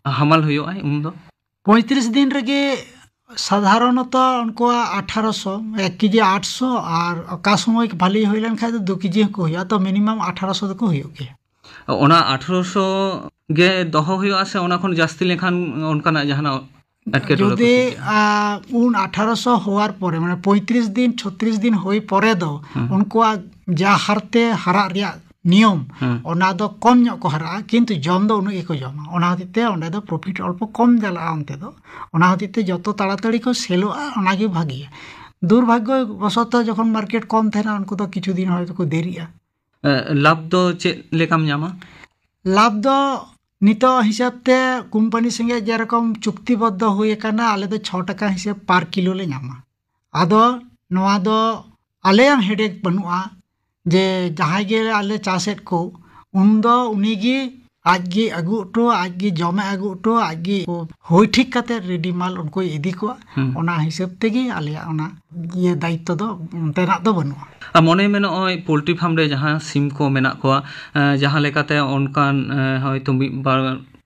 ᱦᱟᱢᱟᱞ ᱦᱩᱭᱩᱜᱼᱟ ᱩᱱᱫᱚ? ᱯᱚᱸᱭᱛᱨᱤᱥ ᱫᱤᱱ ᱨᱮᱜᱮ ᱥᱟᱫᱷᱟᱨᱚᱱᱚᱛᱚ ᱩᱱᱠᱩᱣᱟᱜ ᱟᱴᱷᱟᱨᱚᱥᱚ, ᱮᱠ ᱠᱮᱡᱤ ᱟᱴᱥᱚ, ᱟᱨ ᱚᱠᱟ ᱥᱚᱢᱚᱭ ᱵᱷᱟᱞᱤ ᱦᱩᱭ ᱞᱮᱱᱠᱷᱟᱱ ᱫᱚ ᱫᱩ ᱠᱮᱡᱤ ᱦᱚᱸᱠᱚ ᱦᱩᱭᱩᱜᱼᱟ᱾ ᱛᱚ ᱢᱤᱱᱤᱢᱟᱢ ᱟᱴᱷᱟᱨᱚᱥᱚ ᱫᱚᱠᱚ ᱦᱩᱭᱩᱜ ᱜᱮᱭᱟ᱾ ᱚᱱᱟ ᱟᱴᱷᱟᱨᱚᱥᱚ ᱜᱮ ᱫᱚᱦᱚ ᱦᱩᱭᱩᱜᱼᱟ ᱥᱮ ᱚᱱᱟ ᱠᱷᱚᱱ ᱡᱟᱹᱥᱛᱤ ᱞᱮᱱᱠᱷᱟᱱ ᱚᱱᱠᱟᱱᱟᱜ ᱡᱟᱦᱟᱱᱟᱜ ᱮᱴᱠᱮᱴᱚᱬᱮ ᱠᱚ ᱡᱩᱫᱤ, ᱥᱤᱨᱡᱟᱹᱜᱼᱟ? ᱟ, ᱩᱱ ᱟᱴᱷᱟᱨᱚᱥᱚ ᱦᱚᱣᱟᱨ ᱯᱚᱨᱮ, ᱢᱟᱱᱮ ᱯᱚᱸᱭᱛᱨᱤᱥ ᱫᱤᱱ, ᱪᱷᱚᱛᱨᱤᱥ ᱫᱤᱱ ᱦᱩᱭ ᱯᱚᱨᱮ ᱫᱚ ᱦᱩᱸ᱾ ᱩᱱᱠᱩᱣᱟᱜ ᱡᱟ ᱦᱟᱨᱛᱮ ᱦᱟᱨᱟᱜ ᱨᱮᱭᱟᱜ ᱱᱤᱭᱚᱢ, ᱦᱩᱸ᱾ ᱚᱱᱟ ᱫᱚ ᱠᱚᱢ ᱧᱚᱜ ᱠᱚ ᱦᱟᱨᱟᱜᱼᱟ, ᱠᱤᱱᱛᱩ ᱡᱚᱢ ᱫᱚ ᱩᱱᱟᱹᱜ ᱜᱮᱠᱚ ᱡᱚᱢᱟ᱾ ᱚᱱᱟ ᱦᱚᱛᱮᱡ ᱛᱮ ᱚᱸᱰᱮ ᱫᱚ ᱯᱨᱚᱯᱷᱤᱴ ᱚᱞᱯᱚ ᱠᱚᱢ ᱪᱟᱞᱟᱜᱼᱟ ᱚᱱᱛᱮ ᱫᱚ᱾ ᱚᱱᱟ ᱦᱚᱛᱮᱡ ᱛᱮ ᱡᱚᱛᱚ ᱛᱟᱲᱟᱛᱟᱲᱤ ᱠᱚ ᱥᱮᱞᱚᱜᱼᱟ, ᱚᱱᱟᱜᱮ ᱵᱷᱟᱜᱮᱭᱟ᱾ ᱫᱩᱨᱵᱷᱟᱜᱽᱜᱚ ᱵᱚᱥᱚᱛᱚ ᱡᱚᱠᱷᱚᱱ ᱢᱟᱨᱠᱮᱴ ᱠᱚᱢ ᱛᱟᱦᱮᱱᱟ, ᱩᱱᱠᱩ ᱫᱚ ᱠᱤᱪᱷᱩ ᱫᱤᱱ ᱦᱚᱭᱛᱳ ᱠᱚ ᱫᱮᱨᱤᱜᱼᱟ᱾ ᱮ, ᱞᱟᱵᱷ ᱫᱚ ᱪᱮᱫ ᱞᱮᱠᱟᱢ ᱧᱟᱢᱟ? ᱞᱟᱵᱷ ᱫᱚ ᱱᱤᱛᱚᱜ ᱦᱤᱥᱟᱹᱵ ᱛᱮ ᱠᱳᱢᱯᱟᱱᱤ ᱥᱚᱸᱜᱮ ᱡᱮᱨᱚᱠᱚᱢ ᱪᱩᱠᱛᱤᱵᱚᱫᱽᱫᱷᱚ ᱦᱩᱭ ᱟᱠᱟᱱᱟ, ᱟᱞᱮ ᱫᱚ ᱪᱷᱚ ᱴᱟᱠᱟ ᱦᱤᱥᱟᱹᱵ ᱯᱟᱨ ᱠᱤᱞᱳ ᱞᱮ ᱧᱟᱢᱟ᱾ ᱟᱫᱚ ᱱᱚᱣᱟ ᱫᱚ ᱟᱞᱮᱭᱟᱜ ᱦᱮᱰᱮᱠ ᱵᱟᱹᱱᱩᱜᱼᱟ, ᱡᱮ ᱡᱟᱦᱟᱸᱭ ᱜᱮ ᱟᱞᱮ ᱪᱟᱥᱮᱫ ᱠᱚ, ᱩᱱᱫᱚ ᱩᱱᱤᱜᱮ ᱟᱡᱜᱮ ᱟᱹᱜᱩ ᱦᱚᱴᱚ, ᱟᱡᱜᱮ ᱡᱚᱢᱮ ᱟᱹᱜᱩ ᱦᱚᱴᱚ, ᱟᱡᱜᱮ ᱦᱩᱭ ᱴᱷᱤᱠ ᱠᱟᱛᱮ ᱨᱮᱰᱤ ᱢᱟᱞ ᱩᱱᱠᱩᱭ ᱤᱫᱤ ᱠᱚᱣᱟ᱾ ᱦᱩᱸ᱾ ᱚᱱᱟ ᱦᱤᱥᱟᱹᱵ ᱛᱮᱜᱮ ᱟᱞᱮᱭᱟᱜ ᱚᱱᱟ ᱤᱭᱟᱹ ᱫᱟᱭᱤᱛᱛᱚ ᱫᱚ ᱚᱱᱛᱮᱱᱟᱜ ᱫᱚ ᱵᱟᱹᱱᱩᱜᱼᱟ᱾ ᱟᱨ ᱢᱚᱱᱮ ᱢᱮ ᱱᱚᱜᱼᱚᱭ ᱯᱳᱞᱴᱨᱤ ᱯᱷᱟᱨᱢ ᱨᱮ ᱡᱟᱦᱟᱸ ᱥᱤᱢ ᱠᱚ ᱢᱮᱱᱟᱜ ᱠᱚᱣᱟ, ᱮᱸ, ᱡᱟᱦᱟᱸ ᱞᱮᱠᱟᱛᱮ ᱚᱱᱠᱟᱱ, ᱮᱸ, ᱦᱚᱭᱛᱳ ᱢᱤᱫ ᱵᱟᱨ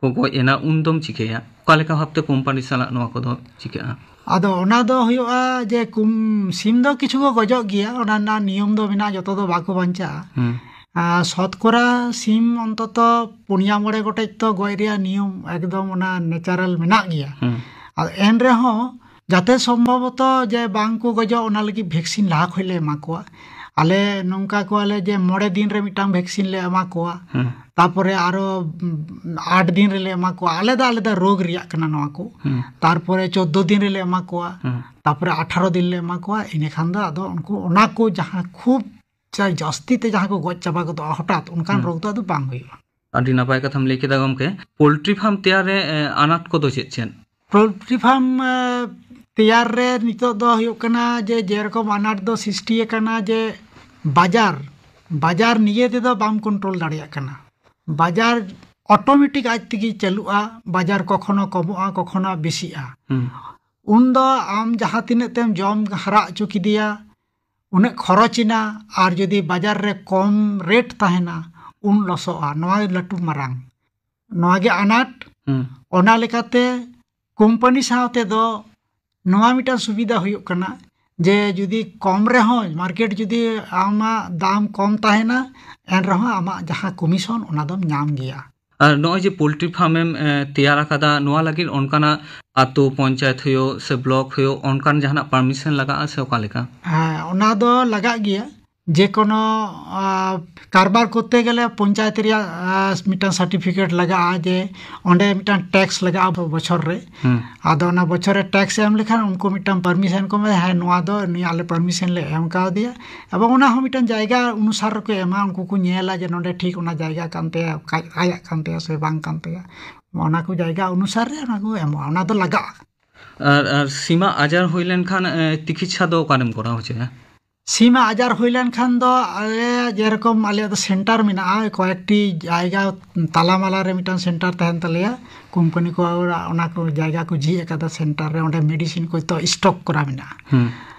ᱠᱚ ᱜᱚᱡ ᱮᱱᱟ, ᱩᱱ ᱫᱚᱢ ᱪᱤᱠᱟᱹᱭᱟ? ᱚᱠᱟ ᱞᱮᱠᱟ ᱵᱷᱟᱵᱛᱮ ᱠᱳᱢᱯᱟᱱᱤ ᱥᱟᱞᱟᱜ ᱱᱚᱣᱟ ᱠᱚᱫᱚ ᱪᱤᱠᱟᱹᱜᱼᱟ? ᱟᱫᱚ ᱚᱱᱟ ᱫᱚ ᱦᱩᱭᱩᱜᱼᱟ ᱡᱮ ᱠᱩᱢ-, ᱥᱤᱢ ᱫᱚ ᱠᱤᱪᱷᱩ ᱠᱚ ᱜᱚᱡᱚᱜ ᱜᱮᱭᱟ, ᱚᱱᱟ ᱨᱮᱱᱟᱜ ᱱᱤᱭᱚᱢ ᱫᱚ ᱢᱮᱱᱟᱜᱼᱟ, ᱡᱚᱛᱚ ᱫᱚ ᱵᱟᱠᱚ ᱵᱟᱧᱪᱟᱜᱼᱟ᱾ ᱦᱩᱸ᱾ ᱟᱨ ᱥᱚᱛᱠᱚᱨᱟ ᱥᱤᱢ ᱚᱱᱛᱚᱛᱚ ᱯᱩᱱᱭᱟ ᱢᱚᱬᱮ ᱜᱚᱴᱮᱡ ᱛᱚ ᱜᱚᱡ ᱨᱮᱭᱟᱜ ᱱᱤᱭᱚᱢ ᱮᱠᱫᱚᱢ ᱚᱱᱟ ᱱᱮᱪᱟᱨᱟᱞ ᱢᱮᱱᱟᱜ ᱜᱮᱭᱟ᱾ ᱦᱩᱸ᱾ ᱟᱨ ᱮᱱ ᱨᱮᱦᱚᱸ ᱡᱟᱛᱮ ᱥᱚᱢᱵᱷᱚᱵᱚᱛᱚ ᱡᱮ ᱵᱟᱝ ᱠᱚ ᱜᱚᱡᱚᱜ, ᱚᱱᱟ ᱞᱟᱹᱜᱤᱫ ᱵᱷᱮᱠᱥᱤᱱ ᱞᱟᱦᱟ ᱠᱷᱚᱡ ᱞᱮ ᱮᱢᱟ ᱠᱚᱣᱟ᱾ ᱟᱞᱮ ᱱᱚᱝᱠᱟ ᱠᱚᱣᱟᱞᱮ ᱡᱮ ᱢᱚᱬᱮ ᱫᱤᱱ ᱨᱮ ᱢᱤᱫᱴᱟᱝ ᱵᱷᱮᱠᱥᱤᱱ ᱞᱮ ᱮᱢᱟ ᱠᱚᱣᱟ᱾ ᱦᱩᱸ᱾ ᱛᱟᱯᱚᱨᱮ ᱟᱨᱚ, ᱩᱢ, ᱟᱴ ᱫᱤᱱ ᱨᱮᱞᱮ ᱮᱢᱟ ᱠᱚᱣᱟ᱾ ᱟᱞᱟᱫᱟ ᱟᱞᱟᱫᱟ ᱨᱳᱜᱽ ᱨᱮᱭᱟᱜ ᱠᱟᱱᱟ ᱱᱚᱣᱟ ᱠᱚ᱾ ᱦᱩᱸ᱾ ᱛᱟᱨᱯᱚᱨᱮ ᱪᱳᱫᱽᱫᱳ ᱫᱤᱱ ᱨᱮᱞᱮ ᱮᱢᱟ ᱠᱚᱣᱟ᱾ ᱦᱩᱸ᱾ ᱛᱟᱯᱚᱨᱮ ᱟᱴᱷᱟᱨᱚ ᱫᱤᱱ ᱞᱮ ᱮᱢᱟ ᱠᱚᱣᱟ᱾ ᱤᱱᱟᱹ ᱠᱷᱟᱱ ᱫᱚ ᱟᱫᱚ ᱩᱱᱠᱩ ᱚᱱᱟ ᱠᱚ ᱡᱟᱦᱟᱸ ᱠᱷᱩᱵ ᱪᱟ-, ᱡᱟᱹᱥᱛᱤ ᱛᱮ ᱡᱟᱦᱟᱸ ᱠᱚ ᱜᱚᱡ ᱪᱟᱵᱟ ᱜᱚᱫᱚᱜᱼᱟ ᱦᱚᱴᱟᱛ, ᱚᱱᱠᱟᱱ ᱦᱩᱸ᱾ ᱨᱳᱜᱽ ᱫᱚ ᱟᱫᱚ ᱵᱟᱝ ᱦᱩᱭᱩᱜᱼᱟ᱾ ᱟᱹᱰᱤ ᱱᱟᱯᱟᱭ ᱠᱟᱛᱷᱟᱢ ᱞᱟᱹᱭ ᱠᱮᱫᱟ ᱜᱚᱢᱠᱮ᱾ ᱯᱳᱞᱴᱨᱤ ᱯᱷᱟᱨᱢ ᱛᱮᱭᱟᱨ ᱨᱮ, ᱮ, ᱟᱱᱟᱴ ᱠᱚᱫᱚ ᱪᱮᱫ ᱪᱮᱫ? ᱯᱳᱞᱴᱨᱤ ᱯᱷᱟᱨᱢ, ᱮ, ᱛᱮᱭᱟᱨ ᱨᱮ ᱱᱤᱛᱚᱜ ᱫᱚ ᱦᱩᱭᱩᱜ ᱠᱟᱱᱟ ᱡᱮ ᱡᱮᱨᱚᱠᱚᱢ ᱟᱱᱟᱴ ᱫᱚ ᱥᱨᱤᱥᱴᱤ ᱟᱠᱟᱱᱟ ᱡᱮ ᱵᱟᱡᱟᱨ, ᱵᱟᱡᱟᱨ ᱱᱤᱡᱮ ᱛᱮᱫᱚ ᱵᱟᱢ ᱠᱚᱱᱴᱨᱳᱞ ᱫᱟᱲᱮᱭᱟᱜ ᱠᱟᱱᱟ᱾ ᱵᱟᱡᱟᱨ ᱚᱴᱳᱢᱮᱴᱤᱠ ᱟᱡ ᱛᱮᱜᱮ ᱪᱟᱹᱞᱩᱜᱼᱟ, ᱵᱟᱡᱟᱨ ᱠᱚᱠᱷᱚᱱᱚ ᱠᱚᱢᱚᱜᱼᱟ, ᱠᱚᱠᱷᱚᱱᱚ ᱵᱮᱥᱤᱜᱼᱟ᱾ ᱦᱩᱸ᱾ ᱩᱱᱫᱚ ᱟᱢ ᱡᱟᱦᱟᱸ ᱛᱤᱱᱟᱹᱜ ᱛᱮᱢ ᱡᱚᱢ ᱦᱟᱨᱟ ᱦᱚᱪᱚ ᱠᱮᱫᱮᱭᱟ, ᱩᱱᱟᱹᱜ ᱠᱷᱚᱨᱚᱪ ᱮᱱᱟ, ᱟᱨ ᱡᱩᱫᱤ ᱵᱟᱡᱟᱨ ᱨᱮ ᱠᱚᱢ ᱨᱮᱴ ᱛᱟᱦᱮᱱᱟ, ᱩᱱ ᱞᱚᱥᱚᱜᱼᱟ᱾ ᱱᱚᱣᱟ ᱞᱟᱹᱴᱩ ᱢᱟᱨᱟᱝ, ᱱᱚᱣᱟ ᱜᱮ ᱟᱱᱟᱴ᱾ ᱦᱩᱸ᱾ ᱚᱱᱟ ᱞᱮᱠᱟᱛᱮ ᱠᱳᱢᱯᱟᱱᱤ ᱥᱟᱶᱛᱮ ᱫᱚ ᱱᱚᱣᱟ ᱢᱤᱫᱴᱟᱝ ᱥᱩᱵᱤᱫᱷᱟ ᱦᱩᱭᱩᱜ ᱠᱟᱱᱟ ᱡᱮ ᱡᱩᱫᱤ ᱠᱚᱢ ᱨᱮᱦᱚᱸ ᱢᱟᱨᱠᱮᱴ ᱡᱩᱫᱤ ᱟᱢᱟᱜ ᱫᱟᱢ ᱠᱚᱢ ᱛᱟᱦᱮᱱᱟ, ᱮᱱ ᱨᱮᱦᱚᱸ ᱟᱢᱟᱜ ᱡᱟᱦᱟᱸ ᱠᱚᱢᱤᱥᱚᱱ ᱚᱱᱟ ᱫᱚᱢ ᱧᱟᱢ ᱜᱮᱭᱟ᱾ ᱟᱨ ᱱᱚᱜᱼᱚᱭ ᱡᱮ ᱯᱳᱞᱴᱨᱤ ᱯᱷᱟᱨᱢᱮᱢ, ᱮ, ᱛᱮᱭᱟᱨ ᱟᱠᱟᱫᱟ, ᱱᱚᱣᱟ ᱞᱟᱹᱜᱤᱫ ᱚᱱᱠᱟᱱᱟᱜ ᱟᱛᱳ ᱯᱚᱧᱪᱟᱭᱮᱛ ᱦᱩᱭᱩᱜ ᱥᱮ ᱵᱞᱚᱠ ᱦᱩᱭᱩᱜ, ᱚᱱᱠᱟᱱ ᱡᱟᱦᱟᱱᱟᱜ ᱯᱟᱨᱢᱤᱥᱚᱱ ᱞᱟᱜᱟᱜᱼᱟ ᱥᱮ ᱚᱠᱟ ᱞᱮᱠᱟ? ᱦᱮᱸ, ᱚᱱᱟ ᱫᱚ ᱞᱟᱜᱟᱜ ᱜᱮᱭᱟ᱾ ᱡᱮ ᱠᱳᱱᱳ, ᱟ, ᱠᱟᱨᱵᱟᱨ ᱠᱚᱨᱛᱮ ᱜᱮᱞᱮ ᱯᱚᱧᱪᱟᱭᱮᱛ ᱨᱮᱭᱟᱜ, ᱟ, ᱢᱤᱫᱴᱟᱝ ᱥᱟᱨᱴᱤᱯᱷᱤᱠᱮᱴ ᱞᱟᱜᱟᱜᱼᱟ, ᱡᱮ ᱚᱸᱰᱮ ᱢᱤᱫᱴᱟᱝ ᱴᱮᱠᱥ ᱞᱟᱜᱟᱜᱼᱟ ᱵᱚᱪᱷᱚᱨ ᱨᱮ᱾ ᱦᱩᱸ᱾ ᱟᱫᱚ ᱚᱱᱟ ᱵᱚᱪᱷᱚᱨ ᱨᱮ ᱴᱮᱠᱥ ᱮᱢ ᱞᱮᱠᱷᱟᱱ ᱩᱱᱠᱩ ᱢᱤᱫᱴᱟᱝ ᱯᱟᱨᱢᱤᱥᱚᱱ ᱠᱚ ᱮᱢᱟ, ᱦᱮᱸ, ᱱᱚᱣᱟ ᱫᱚ ᱱᱩᱭ ᱟᱞᱮ ᱯᱟᱨᱢᱤᱥᱚᱱ ᱞᱮ ᱮᱢ ᱠᱟᱣᱫᱮᱭᱟ᱾ ᱮᱵᱚᱝ ᱚᱱᱟ ᱦᱚᱸ ᱢᱤᱫᱴᱟᱝ ᱡᱟᱭᱜᱟ ᱚᱱᱩᱥᱟᱨ ᱨᱮᱠᱚ ᱮᱢᱟ, ᱩᱱᱠᱩ ᱠᱚ ᱧᱮᱞᱟ ᱡᱮ ᱱᱚᱰᱮ ᱴᱷᱤᱠ ᱚᱱᱟ ᱡᱟᱭᱜᱟ ᱠᱟᱱ ᱛᱟᱭᱟ, ᱟᱡ-, ᱟᱭᱟᱜ ᱠᱟᱱ ᱛᱟᱭᱟ ᱥᱮ ᱵᱟᱝ ᱠᱟᱱ ᱛᱟᱭᱟ᱾ ᱚᱱᱟ ᱠᱚ ᱡᱟᱭᱜᱟ ᱚᱱᱩᱥᱟᱨ ᱨᱮ ᱚᱱᱟ ᱠᱚ ᱮᱢᱚᱜᱼᱟ, ᱚᱱᱟ ᱫᱚ ᱞᱟᱜᱟᱜᱼᱟ᱾ ᱟᱨ, ᱟᱨ ᱥᱤᱢᱟᱜ ᱟᱡᱟᱨ ᱦᱩᱭ ᱞᱮᱱᱠᱷᱟᱱ, ᱮ, ᱛᱤᱠᱤᱪᱪᱷᱟ ᱫᱚ ᱚᱠᱟᱨᱮᱢ ᱠᱚᱨᱟᱣ ᱦᱚᱪᱚᱭᱟ? ᱥᱤᱢᱟᱜ ᱟᱡᱟᱨ ᱦᱩᱭ ᱞᱮᱱᱠᱷᱟᱱ ᱫᱚ ᱟᱞᱮ ᱡᱮᱨᱚᱠᱚᱢ ᱟᱞᱮᱭᱟᱜ ᱫᱚ ᱥᱮᱱᱴᱟᱨ ᱢᱮᱱᱟᱜᱼᱟ, ᱠᱚᱭᱮᱠᱴᱤ ᱡᱟᱭᱜᱟ ᱛᱟᱞᱟᱢᱟᱞᱟ ᱨᱮ ᱢᱤᱫᱴᱟᱝ ᱥᱮᱱᱴᱟᱨ ᱛᱟᱦᱮᱱ ᱛᱟᱞᱮᱭᱟ᱾ ᱠᱳᱢᱯᱟᱱᱤ ᱠᱚ ᱚᱱᱟ ᱠᱚ ᱡᱟᱭᱜᱟ ᱠᱚ ᱡᱷᱤᱡ ᱟᱠᱟᱫᱟ ᱥᱮᱱᱴᱟᱨ ᱨᱮ, ᱚᱸᱰᱮ ᱢᱮᱰᱤᱥᱤᱱ ᱠᱚ ᱡᱚᱛᱚ ᱥᱴᱚᱠ ᱠᱚᱨᱟ ᱢᱮᱱᱟᱜᱼᱟ᱾ ᱦᱩᱸ᱾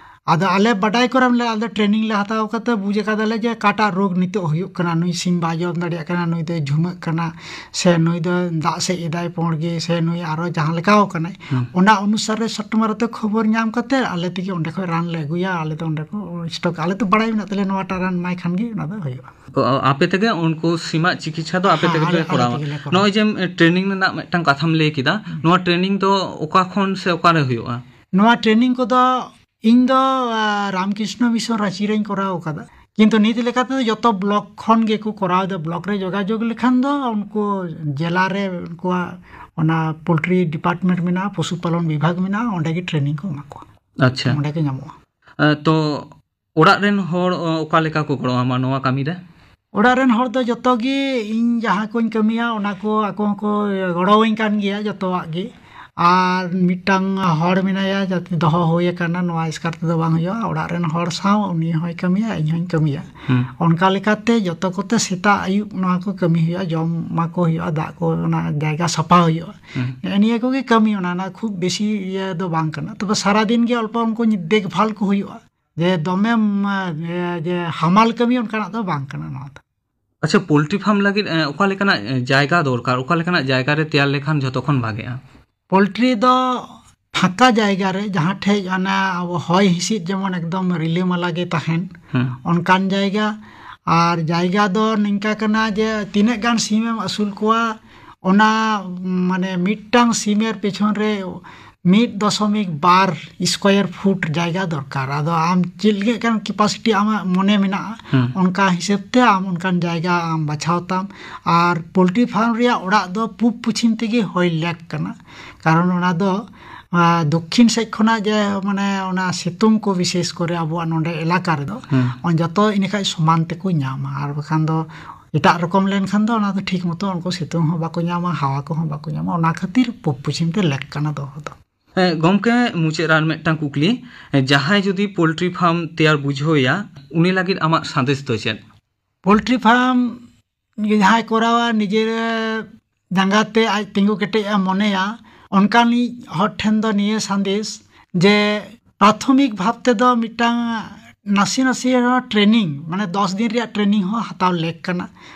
ᱟᱫᱚ ᱟᱞᱮ ᱵᱟᱰᱟᱭ ᱠᱚᱨᱟᱢ ᱞᱮ, ᱟᱞᱮ ᱴᱨᱮᱱᱤᱝ ᱞᱮ ᱦᱟᱛᱟᱣ ᱠᱟᱛᱮ ᱵᱩᱡᱽ ᱟᱠᱟᱫᱟᱞᱮ ᱡᱮ ᱚᱠᱟᱴᱟᱜ ᱨᱳᱜᱽ ᱱᱤᱛᱚᱜ ᱦᱩᱭᱩᱜ ᱠᱟᱱᱟ, ᱱᱩᱭ ᱥᱤᱢ ᱵᱟᱭ ᱡᱚᱢ ᱫᱟᱲᱮᱭᱟᱜ ᱠᱟᱱᱟ, ᱱᱩᱭ ᱫᱚᱭ ᱡᱷᱩᱢᱟᱹᱜ ᱠᱟᱱᱟ, ᱥᱮ ᱱᱩᱭ ᱫᱚ ᱫᱟᱜ ᱥᱮᱫ ᱮᱫᱟᱭ ᱯᱩᱸᱰ ᱜᱮ, ᱥᱮ ᱱᱩᱭ ᱟᱨᱚ ᱡᱟᱦᱟᱸ ᱞᱮᱠᱟᱣ ᱠᱟᱱᱟᱭ᱾ ᱦᱩᱸ᱾ ᱚᱱᱟ ᱚᱱᱩᱥᱟᱨ ᱨᱮ ᱥᱚᱴᱢᱟᱨᱟ ᱛᱮ ᱠᱷᱚᱵᱚᱨ ᱧᱟᱢ ᱠᱟᱛᱮ ᱟᱞᱮ ᱛᱮᱜᱮ ᱚᱸᱰᱮ ᱠᱷᱚᱱ ᱨᱟᱱ ᱞᱮ ᱟᱹᱜᱩᱭᱟ᱾ ᱟᱞᱮ ᱫᱚ ᱚᱸᱰᱮ ᱠᱚ ᱥᱴᱚᱠ, ᱟᱞᱮ ᱫᱚ ᱵᱟᱲᱟᱭ ᱢᱮᱱᱟᱜ ᱛᱟᱞᱮᱭᱟ ᱱᱚᱣᱟᱴᱟᱜ ᱨᱟᱱ ᱮᱢᱟᱭ ᱠᱷᱟᱱ ᱜᱮ ᱚᱱᱟ ᱫᱚ ᱦᱩᱭᱩᱜᱼᱟ᱾ ᱚ, ᱟᱯᱮ ᱛᱮᱜᱮ ᱩᱱᱠᱩ ᱥᱤᱢᱟᱜ ᱪᱤᱠᱤᱛᱥᱟ ᱫᱚ ᱟᱯᱮ ᱦᱮᱸ, ᱛᱮᱜᱮ ᱟᱞᱮ, ᱯᱮ ᱟᱞᱮ ᱠᱚᱨᱟᱣᱟ? ᱛᱮᱜᱮ ᱞᱮ ᱠᱚᱨᱟᱣᱟ᱾ ᱱᱚᱜᱼᱚᱭ ᱡᱮ, ᱮ, ᱴᱨᱮᱱᱤᱝ ᱨᱮᱱᱟᱜ ᱢᱤᱫᱴᱟᱝ ᱠᱟᱛᱷᱟᱢ ᱞᱟᱹᱭ ᱠᱮᱫᱟ, ᱦᱩᱸ᱾ ᱱᱚᱣᱟ ᱴᱨᱮᱱᱤᱝ ᱫᱚ ᱚᱠᱟ ᱠᱷᱚᱱ ᱥᱮ ᱚᱠᱟᱨᱮ ᱦᱩᱭᱩᱜᱼᱟ? ᱱᱚᱣᱟ ᱴᱨᱮᱱᱤᱝ ᱠᱚᱫᱚ ᱤᱧ ᱫᱚ, ᱟ, ᱨᱟᱢᱠᱨᱤᱥᱱᱚ ᱢᱤᱥᱚᱱ ᱨᱟᱸᱪᱤ ᱨᱮᱧ ᱠᱚᱨᱟᱣ ᱟᱠᱟᱫᱟ, ᱠᱤᱱᱛᱩ ᱱᱤᱛ ᱞᱮᱠᱟᱛᱮ ᱫᱚ ᱡᱚᱛᱚ ᱵᱞᱚᱠ ᱠᱷᱚᱱ ᱜᱮᱠᱚ ᱠᱚᱨᱟᱣ ᱮᱫᱟ᱾ ᱵᱞᱚᱠ ᱨᱮ ᱡᱳᱜᱟᱡᱳᱜᱽ ᱞᱮᱠᱷᱟᱱ ᱫᱚ ᱩᱱᱠᱩ ᱡᱮᱞᱟ ᱨᱮ ᱩᱱᱠᱩᱣᱟᱜ ᱚᱱᱟ ᱯᱳᱞᱴᱨᱤ ᱰᱤᱯᱟᱨᱴᱢᱮᱱᱴ ᱢᱮᱱᱟᱜᱼᱟ, ᱯᱚᱥᱩ ᱯᱟᱞᱚᱱ ᱵᱤᱵᱷᱟᱜᱽ ᱢᱮᱱᱟᱜᱼᱟ, ᱚᱸᱰᱮ ᱜᱮ ᱴᱨᱮᱱᱤᱝ ᱠᱚ ᱮᱢᱟ ᱠᱚᱣᱟ᱾ ᱟᱪᱪᱷᱟ᱾ ᱚᱸᱰᱮ ᱜᱮ ᱧᱟᱢᱚᱜᱼᱟ᱾ ᱮ, ᱛᱚ ᱚᱲᱟᱜ ᱨᱮᱱ ᱦᱚᱲ, ᱚ, ᱚᱠᱟ ᱞᱮᱠᱟ ᱠᱚ ᱜᱚᱲᱚ ᱟᱢᱟ ᱱᱚᱣᱟ ᱠᱟᱹᱢᱤ ᱨᱮ? ᱚᱲᱟᱜ ᱨᱮᱱ ᱦᱚᱲ ᱫᱚ ᱡᱚᱛᱚ ᱜᱮ ᱤᱧ ᱡᱟᱦᱟᱸ ᱠᱚᱧ ᱠᱟᱹᱢᱤᱭᱟ ᱚᱱᱟ ᱠᱚ ᱟᱠᱚ ᱦᱚᱸᱠᱚ ᱜᱚᱲᱚᱣᱟᱹᱧ ᱠᱟᱱ ᱜᱮᱭᱟ ᱡᱚᱛᱚᱣᱟᱜ ᱜᱮ᱾ ᱟᱨ ᱢᱤᱫᱴᱟᱝ ᱦᱚᱲ ᱢᱮᱱᱟᱭᱟ ᱡᱟᱛᱮ ᱫᱚᱦᱚ ᱦᱩᱭ ᱟᱠᱟᱱᱟ, ᱱᱚᱣᱟ ᱮᱥᱠᱟᱨ ᱛᱮᱫᱚ ᱵᱟᱝ ᱦᱩᱭᱩᱜᱼᱟ᱾ ᱚᱲᱟᱜ ᱨᱮᱱ ᱦᱚᱲ ᱥᱟᱶ ᱩᱱᱤ ᱦᱚᱸᱭ ᱠᱟᱹᱢᱤᱭᱟ, ᱤᱧ ᱦᱚᱸᱧ ᱠᱟᱹᱢᱤᱭᱟ᱾ ᱦᱩᱸ᱾ ᱚᱱᱠᱟ ᱞᱮᱠᱟᱛᱮ ᱡᱚᱛᱚ ᱠᱚᱛᱮ ᱥᱮᱛᱟᱜ ᱟᱹᱭᱩᱵ ᱱᱚᱣᱟ ᱠᱚ ᱠᱟᱹᱢᱤ ᱦᱩᱭᱩᱜᱼᱟ, ᱡᱚᱢ ᱮᱢᱟ ᱠᱚ ᱦᱩᱭᱩᱜᱼᱟ, ᱫᱟᱜ ᱠᱚ ᱚᱱᱟ ᱡᱟᱭᱜᱟ ᱥᱟᱯᱷᱟ ᱦᱩᱭᱩᱜᱼᱟ᱾ ᱦᱩᱸ᱾ ᱱᱮᱜᱼᱮ ᱱᱤᱭᱟᱹ ᱠᱚᱜᱮ ᱠᱟᱹᱢᱤ, ᱚᱱᱟ ᱨᱮᱱᱟᱜ ᱠᱷᱩᱵ ᱵᱮᱥᱤ ᱤᱭᱟᱹ ᱫᱚ ᱵᱟᱝ ᱠᱟᱱᱟ᱾ ᱛᱚᱵᱮ ᱥᱟᱨᱟᱫᱤᱱ ᱜᱮ ᱚᱞᱯᱚ ᱩᱱᱠᱩ ᱫᱮᱠᱷᱵᱷᱟᱞ ᱠᱚ ᱦᱩᱭᱩᱜᱼᱟ, ᱡᱮ ᱫᱚᱢᱮ, ᱢᱟ, ᱡᱮ, ᱡᱮ ᱦᱟᱢᱟᱞ ᱠᱟᱹᱢᱤ ᱚᱱᱠᱟᱱᱟᱜ ᱫᱚ ᱵᱟᱝ ᱠᱟᱱᱟ ᱱᱚᱣᱟ ᱫᱚ᱾ ᱟᱪᱪᱷᱟ, ᱯᱳᱞᱴᱨᱤ ᱯᱷᱟᱨᱢ ᱞᱟᱹᱜᱤᱫ ᱚᱠᱟ ᱞᱮᱠᱟᱱᱟᱜ ᱡᱟᱭᱜᱟ ᱫᱚᱨᱠᱟᱨ, ᱚᱠᱟ ᱞᱮᱠᱟᱱᱟᱜ ᱡᱟᱭᱜᱟ ᱨᱮ ᱛᱮᱭᱟᱨ ᱞᱮᱠᱷᱟᱱ ᱡᱷᱚᱛᱚ ᱠᱷᱚᱱ ᱵᱷᱟᱜᱮᱜᱼᱟ? ᱯᱳᱞᱴᱨᱤ ᱫᱚ ᱯᱷᱟᱸᱠᱟ ᱡᱟᱭᱜᱟ ᱨᱮ, ᱡᱟᱦᱟᱸ ᱴᱷᱮᱡ ᱚᱱᱟ ᱟᱵᱚ ᱦᱚᱭ ᱦᱤᱸᱥᱤᱫ ᱡᱮᱢᱚᱱ ᱮᱠᱫᱚᱢ ᱨᱤᱞᱟᱹᱢᱟᱞᱟ ᱜᱮ ᱛᱟᱦᱮᱱ, ᱚᱱᱠᱟᱱ ᱡᱟᱭᱜᱟ᱾ ᱟᱨ ᱡᱟᱭᱜᱟ ᱫᱚ ᱱᱤᱝᱠᱟ ᱠᱟᱱᱟ ᱡᱮ ᱛᱤᱱᱟᱹᱜ ᱜᱟᱱ ᱥᱤᱢ ᱮᱢ ᱟᱹᱥᱩᱞ ᱠᱚᱣᱟ, ᱚᱱᱟ ᱢᱟᱱᱮ ᱢᱤᱫᱴᱟᱝ ᱥᱤᱢᱮᱨ ᱯᱮᱪᱷᱚᱱ ᱨᱮ ᱢᱤᱫ ᱫᱚᱥᱚᱢᱤᱠ ᱵᱟᱨ ᱥᱠᱚᱭᱟᱨ ᱯᱷᱩᱴ ᱡᱟᱭᱜᱟ ᱫᱚᱨᱠᱟᱨ᱾ ᱟᱫᱚ ᱟᱢ ᱪᱮᱫ ᱞᱮᱠᱟᱱ ᱠᱮᱯᱟᱥᱤᱴᱤ ᱟᱢᱟᱜ ᱢᱚᱱᱮ ᱢᱮᱱᱟᱜᱼᱟ, ᱚᱱᱠᱟ ᱦᱤᱥᱟᱹᱵ ᱛᱮ ᱟᱢ ᱚᱱᱠᱟᱱ ᱡᱟᱭᱜᱟ ᱟᱢ ᱵᱟᱪᱷᱟᱣ ᱛᱟᱢ᱾ ᱟᱨ ᱯᱳᱞᱴᱨᱤ ᱯᱷᱟᱨᱢ ᱨᱮᱭᱟᱜ ᱚᱲᱟᱜ ᱫᱚ ᱯᱩᱵ ᱯᱚᱪᱷᱤᱢ ᱛᱮᱜᱮ ᱦᱚᱭ ᱞᱮᱠ ᱠᱟᱱᱟ, ᱠᱟᱨᱚᱱ ᱚᱱᱟ ᱫᱚ ᱫᱚᱠᱠᱷᱤᱱ ᱥᱮᱫ ᱠᱷᱚᱱᱟᱜ ᱡᱮ ᱢᱟᱱᱮ ᱚᱱᱟ ᱥᱤᱛᱩᱝ ᱠᱚ ᱵᱤᱥᱮᱥ ᱠᱚᱨᱮ ᱟᱵᱚᱣᱟᱜ ᱱᱚᱰᱮ ᱮᱞᱟᱠᱟ ᱨᱮᱫᱚ ᱡᱚᱛᱚ ᱤᱱᱟᱹ ᱠᱷᱟᱡ ᱥᱚᱢᱟᱱ ᱛᱮᱠᱚ ᱧᱟᱢᱟ, ᱟᱨ ᱵᱟᱠᱷᱟᱱ ᱫᱚ ᱮᱴᱟᱜ ᱨᱚᱠᱚᱢ ᱞᱮᱱᱠᱷᱟᱱ ᱫᱚ ᱚᱱᱟ ᱫᱚ ᱴᱷᱤᱠ ᱢᱚᱛᱚ ᱩᱱᱠᱩ ᱥᱤᱛᱩᱝ ᱦᱚᱸ ᱵᱟᱠᱚ ᱧᱟᱢᱟ, ᱦᱟᱣᱟ ᱠᱚᱦᱚᱸ ᱵᱟᱠᱚ ᱧᱟᱢᱟ᱾ ᱚᱱᱟ ᱠᱷᱟᱹᱛᱤᱨ ᱯᱩᱵ ᱯᱚᱪᱷᱤᱢ ᱛᱮ ᱞᱮᱠ ᱠᱟᱱᱟ ᱫᱚᱦᱚ ᱫᱚ᱾ ᱦᱮᱸ, ᱜᱚᱢᱠᱮ, ᱢᱩᱪᱟᱹᱫ ᱨᱮ ᱟᱨ ᱢᱤᱫᱴᱟᱝ ᱠᱩᱠᱞᱤ, ᱡᱟᱦᱟᱸᱭ ᱡᱩᱫᱤ ᱯᱳᱞᱴᱨᱤ ᱯᱷᱟᱨᱢ ᱛᱮᱭᱟᱨ ᱵᱩᱡᱷᱟᱹᱣ ᱮᱭᱟ, ᱩᱱᱤ ᱞᱟᱹᱜᱤᱫ ᱟᱢᱟᱜ ᱥᱟᱸᱫᱮᱥ ᱫᱚ ᱪᱮᱫ? ᱯᱳᱞᱴᱨᱤ ᱯᱷᱟᱨᱢ ᱡᱟᱦᱟᱸᱭ ᱠᱚᱨᱟᱣᱟ, ᱱᱤᱡᱮᱨ ᱡᱟᱸᱜᱟ ᱛᱮ ᱟᱡ ᱛᱤᱸᱜᱩ ᱠᱮᱴᱮᱡ ᱮ ᱢᱚᱱᱮᱭᱟ, ᱚᱱᱠᱟᱱᱤᱡ ᱦᱚᱲ ᱴᱷᱮᱱ ᱫᱚ ᱱᱤᱭᱟᱹ ᱥᱟᱸᱫᱮᱥ ᱡᱮ ᱯᱨᱟᱛᱷᱚᱢᱤᱠ ᱵᱷᱟᱵ ᱛᱮᱫᱚ ᱢᱤᱫᱴᱟᱝ ᱱᱟᱥᱮ ᱱᱟᱥᱮ ᱨᱮᱦᱚᱸ ᱴᱨᱮᱱᱤᱝ, ᱢᱟᱱᱮ ᱫᱚᱥ ᱫᱤᱱ ᱨᱮᱭᱟᱜ ᱴᱨᱮᱱᱤᱝ ᱦᱚᱸ ᱦᱟᱛᱟᱣ ᱞᱮᱠ ᱠᱟᱱᱟ᱾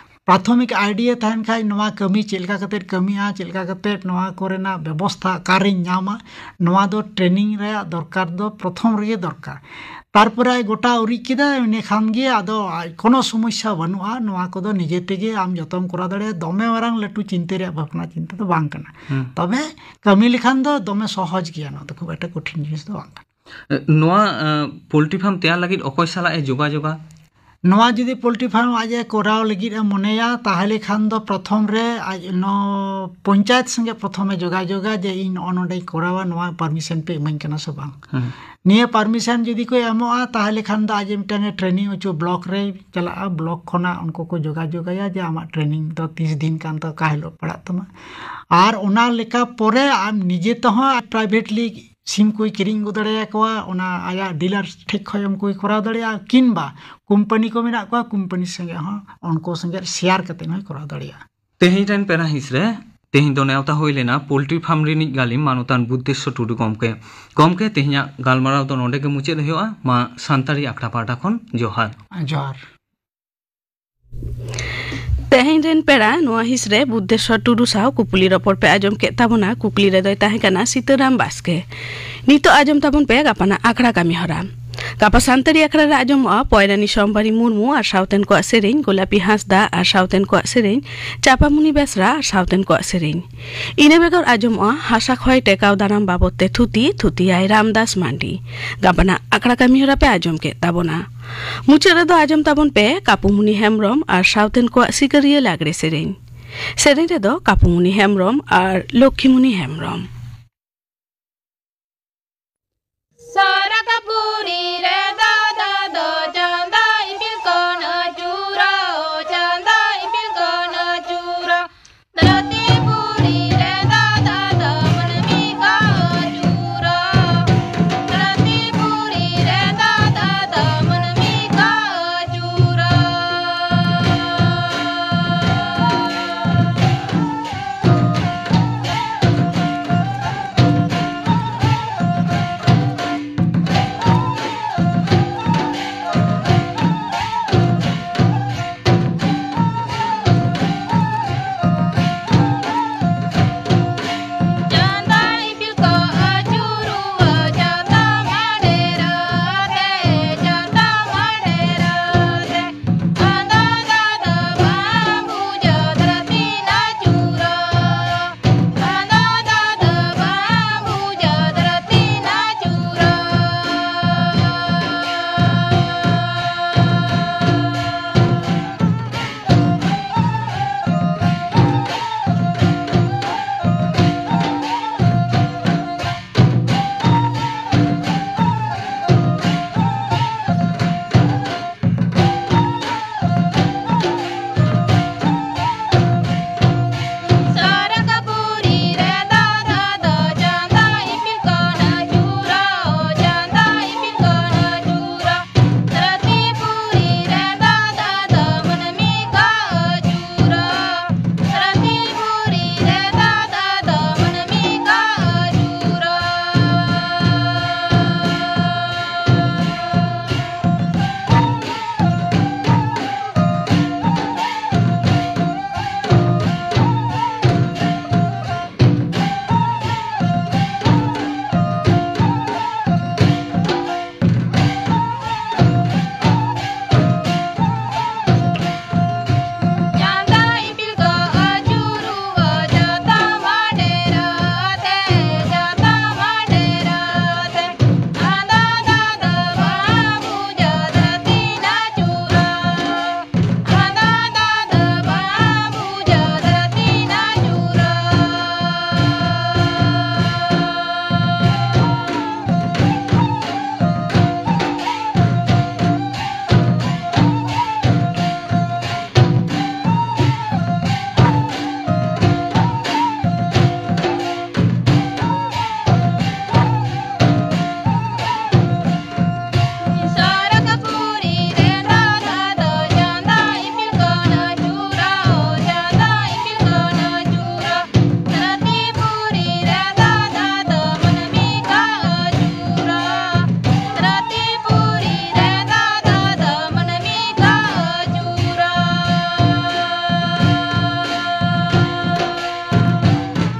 ᱯᱨᱟᱛᱷᱚᱢᱤᱠ ᱟᱭᱰᱤᱭᱟ ᱛᱟᱦᱮᱱ ᱠᱷᱟᱡ ᱱᱚᱣᱟ ᱠᱟᱹᱢᱤ ᱪᱮᱫ ᱞᱮᱠᱟ ᱠᱟᱛᱮ ᱠᱟᱹᱢᱤᱜᱼᱟ, ᱪᱮᱫ ᱞᱮᱠᱟ ᱠᱟᱛᱮ ᱱᱚᱣᱟ ᱠᱚᱨᱮᱱᱟᱜ ᱵᱮᱵᱚᱥᱛᱷᱟ ᱚᱠᱟᱨᱮᱧ ᱧᱟᱢᱟ, ᱱᱚᱣᱟ ᱫᱚ ᱴᱨᱮᱱᱤᱝ ᱨᱮᱭᱟᱜ ᱫᱚᱨᱠᱟᱨ ᱫᱚ ᱯᱨᱚᱛᱷᱚᱢ ᱨᱮᱜᱮ ᱫᱚᱨᱠᱟᱨ᱾ ᱛᱟᱨᱯᱚᱨᱮ ᱟᱡ ᱜᱚᱴᱟ ᱩᱨᱤᱡ ᱠᱮᱫᱟ, ᱤᱱᱟᱹ ᱠᱷᱟᱱ ᱜᱮ ᱟᱫᱚ ᱟᱡ ᱠᱳᱱᱳ ᱥᱚᱢᱚᱥᱥᱟ ᱵᱟᱹᱱᱩᱜᱼᱟ᱾ ᱱᱚᱣᱟ ᱠᱚᱫᱚ ᱱᱤᱡᱮ ᱛᱮᱜᱮ ᱟᱢ ᱡᱚᱛᱚᱢ ᱠᱚᱨᱟᱣ ᱫᱟᱲᱮᱭᱟᱜᱼᱟ᱾ ᱫᱚᱢᱮ ᱢᱟᱨᱟᱝ ᱞᱟᱹᱴᱩ ᱪᱤᱱᱛᱟᱹ ᱨᱮᱭᱟᱜ ᱵᱷᱟᱵᱽᱱᱟ ᱪᱤᱱᱛᱟᱹ ᱫᱚ ᱵᱟᱝ ᱠᱟᱱᱟ᱾ ᱛᱚᱵᱮ ᱠᱟᱹᱢᱤ ᱞᱮᱠᱷᱟᱱ ᱫᱚ ᱫᱚᱢᱮ ᱥᱚᱦᱚᱡᱽ ᱜᱮᱭᱟ, ᱱᱚᱣᱟ ᱫᱚ ᱠᱷᱩᱵ ᱮᱠᱴᱟ ᱠᱚᱴᱷᱤᱱ ᱡᱤᱱᱤᱥ ᱫᱚ ᱵᱟᱝ ᱠᱟᱱᱟ᱾ ᱱᱚᱣᱟ ᱯᱳᱞᱴᱨᱤ ᱯᱷᱟᱨᱢ ᱛᱮᱭᱟᱨ ᱞᱟᱹᱜᱤᱫ ᱚᱠᱚᱭ ᱥᱟᱞᱟᱜ ᱮ ᱡᱳᱜᱟᱡᱳᱜᱟ? ᱱᱚᱣᱟ ᱡᱩᱫᱤ ᱯᱳᱞᱴᱨᱤ ᱯᱷᱟᱨᱢ ᱟᱡ ᱮ ᱠᱚᱨᱟᱣ ᱞᱟᱹᱜᱤᱫ ᱮ ᱢᱚᱱᱮᱭᱟ, ᱛᱟᱦᱚᱞᱮ ᱠᱷᱟᱱ ᱫᱚ ᱯᱨᱚᱛᱷᱚᱢ ᱨᱮ ᱟᱡ ᱱᱚ ᱯᱚᱧᱪᱟᱭᱮᱛ ᱥᱚᱸᱜᱮ ᱯᱨᱚᱛᱷᱚᱢᱮ ᱡᱳᱜᱟᱡᱳᱜᱟ ᱡᱮ ᱤᱧ ᱱᱚᱜᱼᱚ ᱱᱚᱰᱮᱧ ᱠᱚᱨᱟᱣᱟ, ᱱᱚᱣᱟ ᱯᱟᱨᱢᱤᱥᱚᱱ ᱯᱮ ᱤᱢᱟᱹᱧ ᱠᱟᱱᱟ ᱥᱮ ᱵᱟᱝ᱾ ᱱᱤᱭᱟᱹ ᱯᱟᱨᱢᱤᱥᱚᱱ ᱡᱩᱫᱤ ᱠᱚ ᱮᱢᱚᱜᱼᱟ, ᱛᱟᱦᱚᱞᱮ ᱠᱷᱟᱱ ᱫᱚ ᱟᱡ ᱢᱤᱫᱴᱟᱝ ᱮ ᱴᱨᱮᱱᱤᱝ ᱦᱚᱪᱚ ᱵᱞᱚᱠ ᱨᱮ ᱪᱟᱞᱟᱜᱼᱟ, ᱵᱞᱚᱠ ᱠᱷᱚᱱᱟᱜ ᱩᱱᱠᱩ ᱠᱚ ᱡᱳᱜᱟᱡᱳᱜᱟᱭᱟ ᱡᱮ ᱟᱢᱟᱜ ᱴᱨᱮᱱᱤᱝ ᱫᱚ ᱛᱤᱥ ᱫᱤᱱ ᱠᱟᱱ ᱛᱟᱢᱟ, ᱚᱠᱟ ᱦᱤᱞᱳᱜ ᱯᱟᱲᱟᱜ ᱛᱟᱢᱟ᱾ ᱟᱨ ᱚᱱᱟ ᱞᱮᱠᱟ ᱯᱚᱨᱮ ᱟᱢ ᱱᱤᱡᱮ ᱛᱮᱦᱚᱸ ᱯᱨᱟᱭᱵᱷᱮᱴᱞᱤ ᱥᱤᱢ ᱠᱚᱭ ᱠᱤᱨᱤᱧ ᱟᱹᱜᱩ ᱫᱟᱲᱮᱭᱟᱠᱚᱣᱟ, ᱚᱱᱟ ᱟᱭᱟᱜ ᱰᱤᱞᱟᱨ ᱴᱷᱮᱡ ᱠᱷᱚᱡ ᱩᱱᱠᱩᱭ ᱠᱚᱨᱟᱣ ᱫᱟᱲᱮᱭᱟᱜᱼᱟ, ᱠᱤᱝᱵᱟ ᱠᱳᱢᱯᱟᱱᱤ ᱠᱚ ᱢᱮᱱᱟᱜ ᱠᱚᱣᱟ, ᱠᱳᱢᱯᱟᱱᱤ ᱥᱚᱸᱜᱮ ᱦᱚᱸ ᱩᱱᱠᱩ ᱥᱚᱸᱜᱮ ᱥᱮᱭᱟᱨ ᱠᱟᱛᱮ ᱦᱚᱸᱭ ᱠᱚᱨᱟᱣ ᱫᱟᱲᱮᱭᱟᱜᱼᱟ᱾ ᱛᱮᱦᱮᱧ ᱨᱮᱱ ᱯᱮᱲᱟ ᱦᱤᱸᱥ ᱨᱮ ᱛᱮᱦᱮᱧ ᱫᱚ ᱱᱮᱣᱛᱟ ᱦᱩᱭ ᱞᱮᱱᱟ ᱯᱳᱞᱴᱨᱤ ᱯᱷᱟᱨᱢ ᱨᱤᱱᱤᱡ ᱜᱟᱹᱞᱤᱢ ᱢᱟᱱᱚᱛᱟᱱ ᱵᱩᱫᱽᱫᱷᱮᱥᱥᱚ ᱴᱩᱰᱩ ᱜᱚᱢᱠᱮ᱾ ᱜᱚᱢᱠᱮ, ᱛᱮᱦᱮᱧᱟᱜ ᱜᱟᱞᱢᱟᱨᱟᱣ ᱫᱚ ᱱᱚᱰᱮ ᱜᱮ ᱢᱩᱪᱟᱹᱫ ᱦᱩᱭᱩᱜᱼᱟ᱾ ᱢᱟ ᱥᱟᱱᱛᱟᱲᱤ ᱟᱠᱷᱲᱟ ᱯᱟᱦᱴᱟ ᱠᱷᱚᱱ ᱡᱚᱦᱟᱨ᱾ ᱡᱚᱦᱟᱨ᱾ ᱛᱮᱦᱮᱧ ᱨᱮᱱ ᱯᱮᱲᱟ ᱱᱚᱣᱟ ᱦᱤᱸᱥ ᱨᱮ ᱵᱩᱫᱽᱫᱷᱮᱥᱣᱚᱨ ᱴᱩᱰᱩ ᱥᱟᱶ ᱠᱩᱯᱩᱞᱤ ᱨᱚᱯᱚᱲ ᱯᱮ ᱟᱸᱡᱚᱢ ᱠᱮᱫ ᱛᱟᱵᱚᱱᱟ᱾ ᱠᱩᱠᱞᱤ ᱨᱮᱫᱚᱭ ᱛᱟᱦᱮᱸ ᱠᱟᱱᱟ ᱥᱤᱛᱟᱹᱨᱟᱢ ᱵᱟᱥᱠᱮ᱾ ᱱᱤᱛᱚᱜ ᱟᱸᱡᱚᱢ ᱛᱟᱵᱚᱱ ᱯᱮ ᱜᱟᱯᱟᱱᱟᱜ ᱟᱠᱷᱲᱟ ᱠᱟᱹᱢᱤ ᱦᱚᱨᱟ᱾ ᱜᱟᱯᱟ ᱥᱟᱱᱛᱟᱲᱤ ᱟᱠᱷᱲᱟ ᱨᱮ ᱟᱸᱡᱚᱢᱚᱜᱼᱟ ᱯᱚᱭᱨᱟᱱᱤ ᱥᱳᱢᱵᱟᱨᱤ ᱢᱩᱨᱢᱩ ᱟᱨ ᱥᱟᱶᱛᱮᱱ ᱠᱚᱣᱟᱜ ᱥᱮᱨᱮᱧ, ᱜᱳᱞᱟᱯᱤ ᱦᱟᱸᱥᱫᱟ ᱟᱨ ᱥᱟᱶᱛᱮᱱ ᱠᱚᱣᱟᱜ ᱥᱮᱨᱮᱧ, ᱪᱟᱯᱟᱢᱩᱱᱤ ᱵᱮᱥᱨᱟ ᱟᱨ ᱥᱟᱶᱛᱮᱱ ᱠᱚᱣᱟᱜ ᱥᱮᱨᱮᱧ᱾ ᱤᱱᱟᱹ ᱵᱮᱜᱚᱨ ᱟᱸᱡᱚᱢᱚᱜᱼᱟ ᱦᱟᱥᱟ ᱠᱷᱚᱭ ᱴᱮᱠᱟᱣ ᱫᱟᱨᱟᱢ ᱵᱟᱵᱚᱫ ᱛᱮ ᱛᱷᱩᱛᱤ, ᱛᱷᱩᱛᱤᱭᱟᱭ ᱨᱟᱢᱫᱟᱥ ᱢᱟᱱᱰᱤ᱾ ᱜᱟᱯᱟᱱᱟᱜ ᱟᱠᱷᱲᱟ ᱠᱟᱹᱢᱤ ᱦᱚᱨᱟ ᱯᱮ ᱟᱸᱡᱚᱢ ᱠᱮᱫ ᱛᱟᱵᱚᱱᱟ᱾ ᱢᱩᱪᱟᱹᱫ ᱨᱮᱫᱚ ᱟᱸᱡᱚᱢ ᱛᱟᱵᱚᱱ ᱯᱮ ᱠᱟᱯᱩᱢᱩᱱᱤ ᱦᱮᱢᱵᱨᱚᱢ ᱟᱨ ᱥᱟᱶᱛᱮᱱ ᱠᱚᱣᱟᱜ ᱥᱤᱠᱟᱹᱨᱤᱭᱟᱹ ᱞᱟᱜᱽᱲᱮ ᱥᱮᱨᱮᱧ᱾ ᱥᱮᱨᱮᱧ ᱨᱮᱫᱚ ᱠᱟᱯᱩᱢᱩᱱᱤ ᱦᱮᱢᱵᱨᱚᱢ ᱟᱨ ᱞᱚᱠᱠᱷᱤᱢᱩᱱᱤ ᱦᱮᱢᱵᱨᱚᱢ᱾ ᱥᱟᱨᱟᱜᱟᱯᱩᱨᱤ ᱨᱮ ᱫᱟᱫᱟ ᱫᱚ ᱪᱟᱸᱫᱟ ᱤᱯᱤᱞ ᱠᱚᱱᱟ ᱪᱩᱨᱟ, ᱚ ᱪᱟᱸᱫᱟ ᱤᱯᱤᱞ ᱠᱚᱱᱟ ᱪᱩᱨᱟ᱾ ᱫᱷᱟᱹᱨᱛᱤᱯᱩᱨᱤ ᱨᱮ ᱫᱟᱫᱟ ᱫᱚ ᱢᱟᱹᱱᱢᱤ ᱠᱚ ᱪᱩᱨᱟ᱾ ᱫᱷᱟᱹᱨᱛᱤᱯᱩᱨᱤ ᱨᱮ ᱫᱟᱫᱟ ᱫᱚ ᱢᱟᱹᱱᱢᱤ ᱠᱚ ᱪᱩᱨᱟ᱾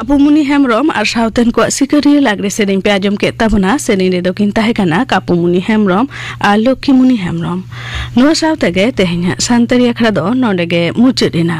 ᱠᱟᱯᱩᱢᱩᱱᱤ ᱦᱮᱢᱵᱽᱨᱚᱢ ᱟᱨ ᱥᱟᱶᱛᱮᱱ ᱠᱚᱣᱟᱜ ᱥᱤᱠᱟᱹᱨᱤᱭᱟᱹ ᱞᱟᱜᱽᱲᱮ ᱥᱮᱨᱮᱧ ᱯᱮ ᱟᱸᱡᱚᱢ ᱠᱮᱫ ᱛᱟᱵᱚᱱᱟ᱾ ᱥᱮᱨᱮᱧ ᱨᱮᱫᱚ ᱠᱤᱱ ᱛᱟᱦᱮᱸ ᱠᱟᱱᱟ ᱠᱟᱯᱩᱢᱩᱱᱤ ᱦᱮᱢᱵᱽᱨᱚᱢ ᱟᱨ ᱞᱚᱠᱠᱷᱤᱢᱩᱱᱤ ᱦᱮᱢᱵᱽᱨᱚᱢ᱾ ᱱᱚᱣᱟ ᱥᱟᱶ ᱛᱮᱜᱮ ᱛᱮᱦᱮᱧᱟᱜ ᱥᱟᱱᱛᱟᱲᱤ ᱟᱠᱷᱲᱟ ᱫᱚ ᱱᱚᱰᱮ ᱜᱮ ᱢᱩᱪᱟᱹᱫ ᱮᱱᱟ᱾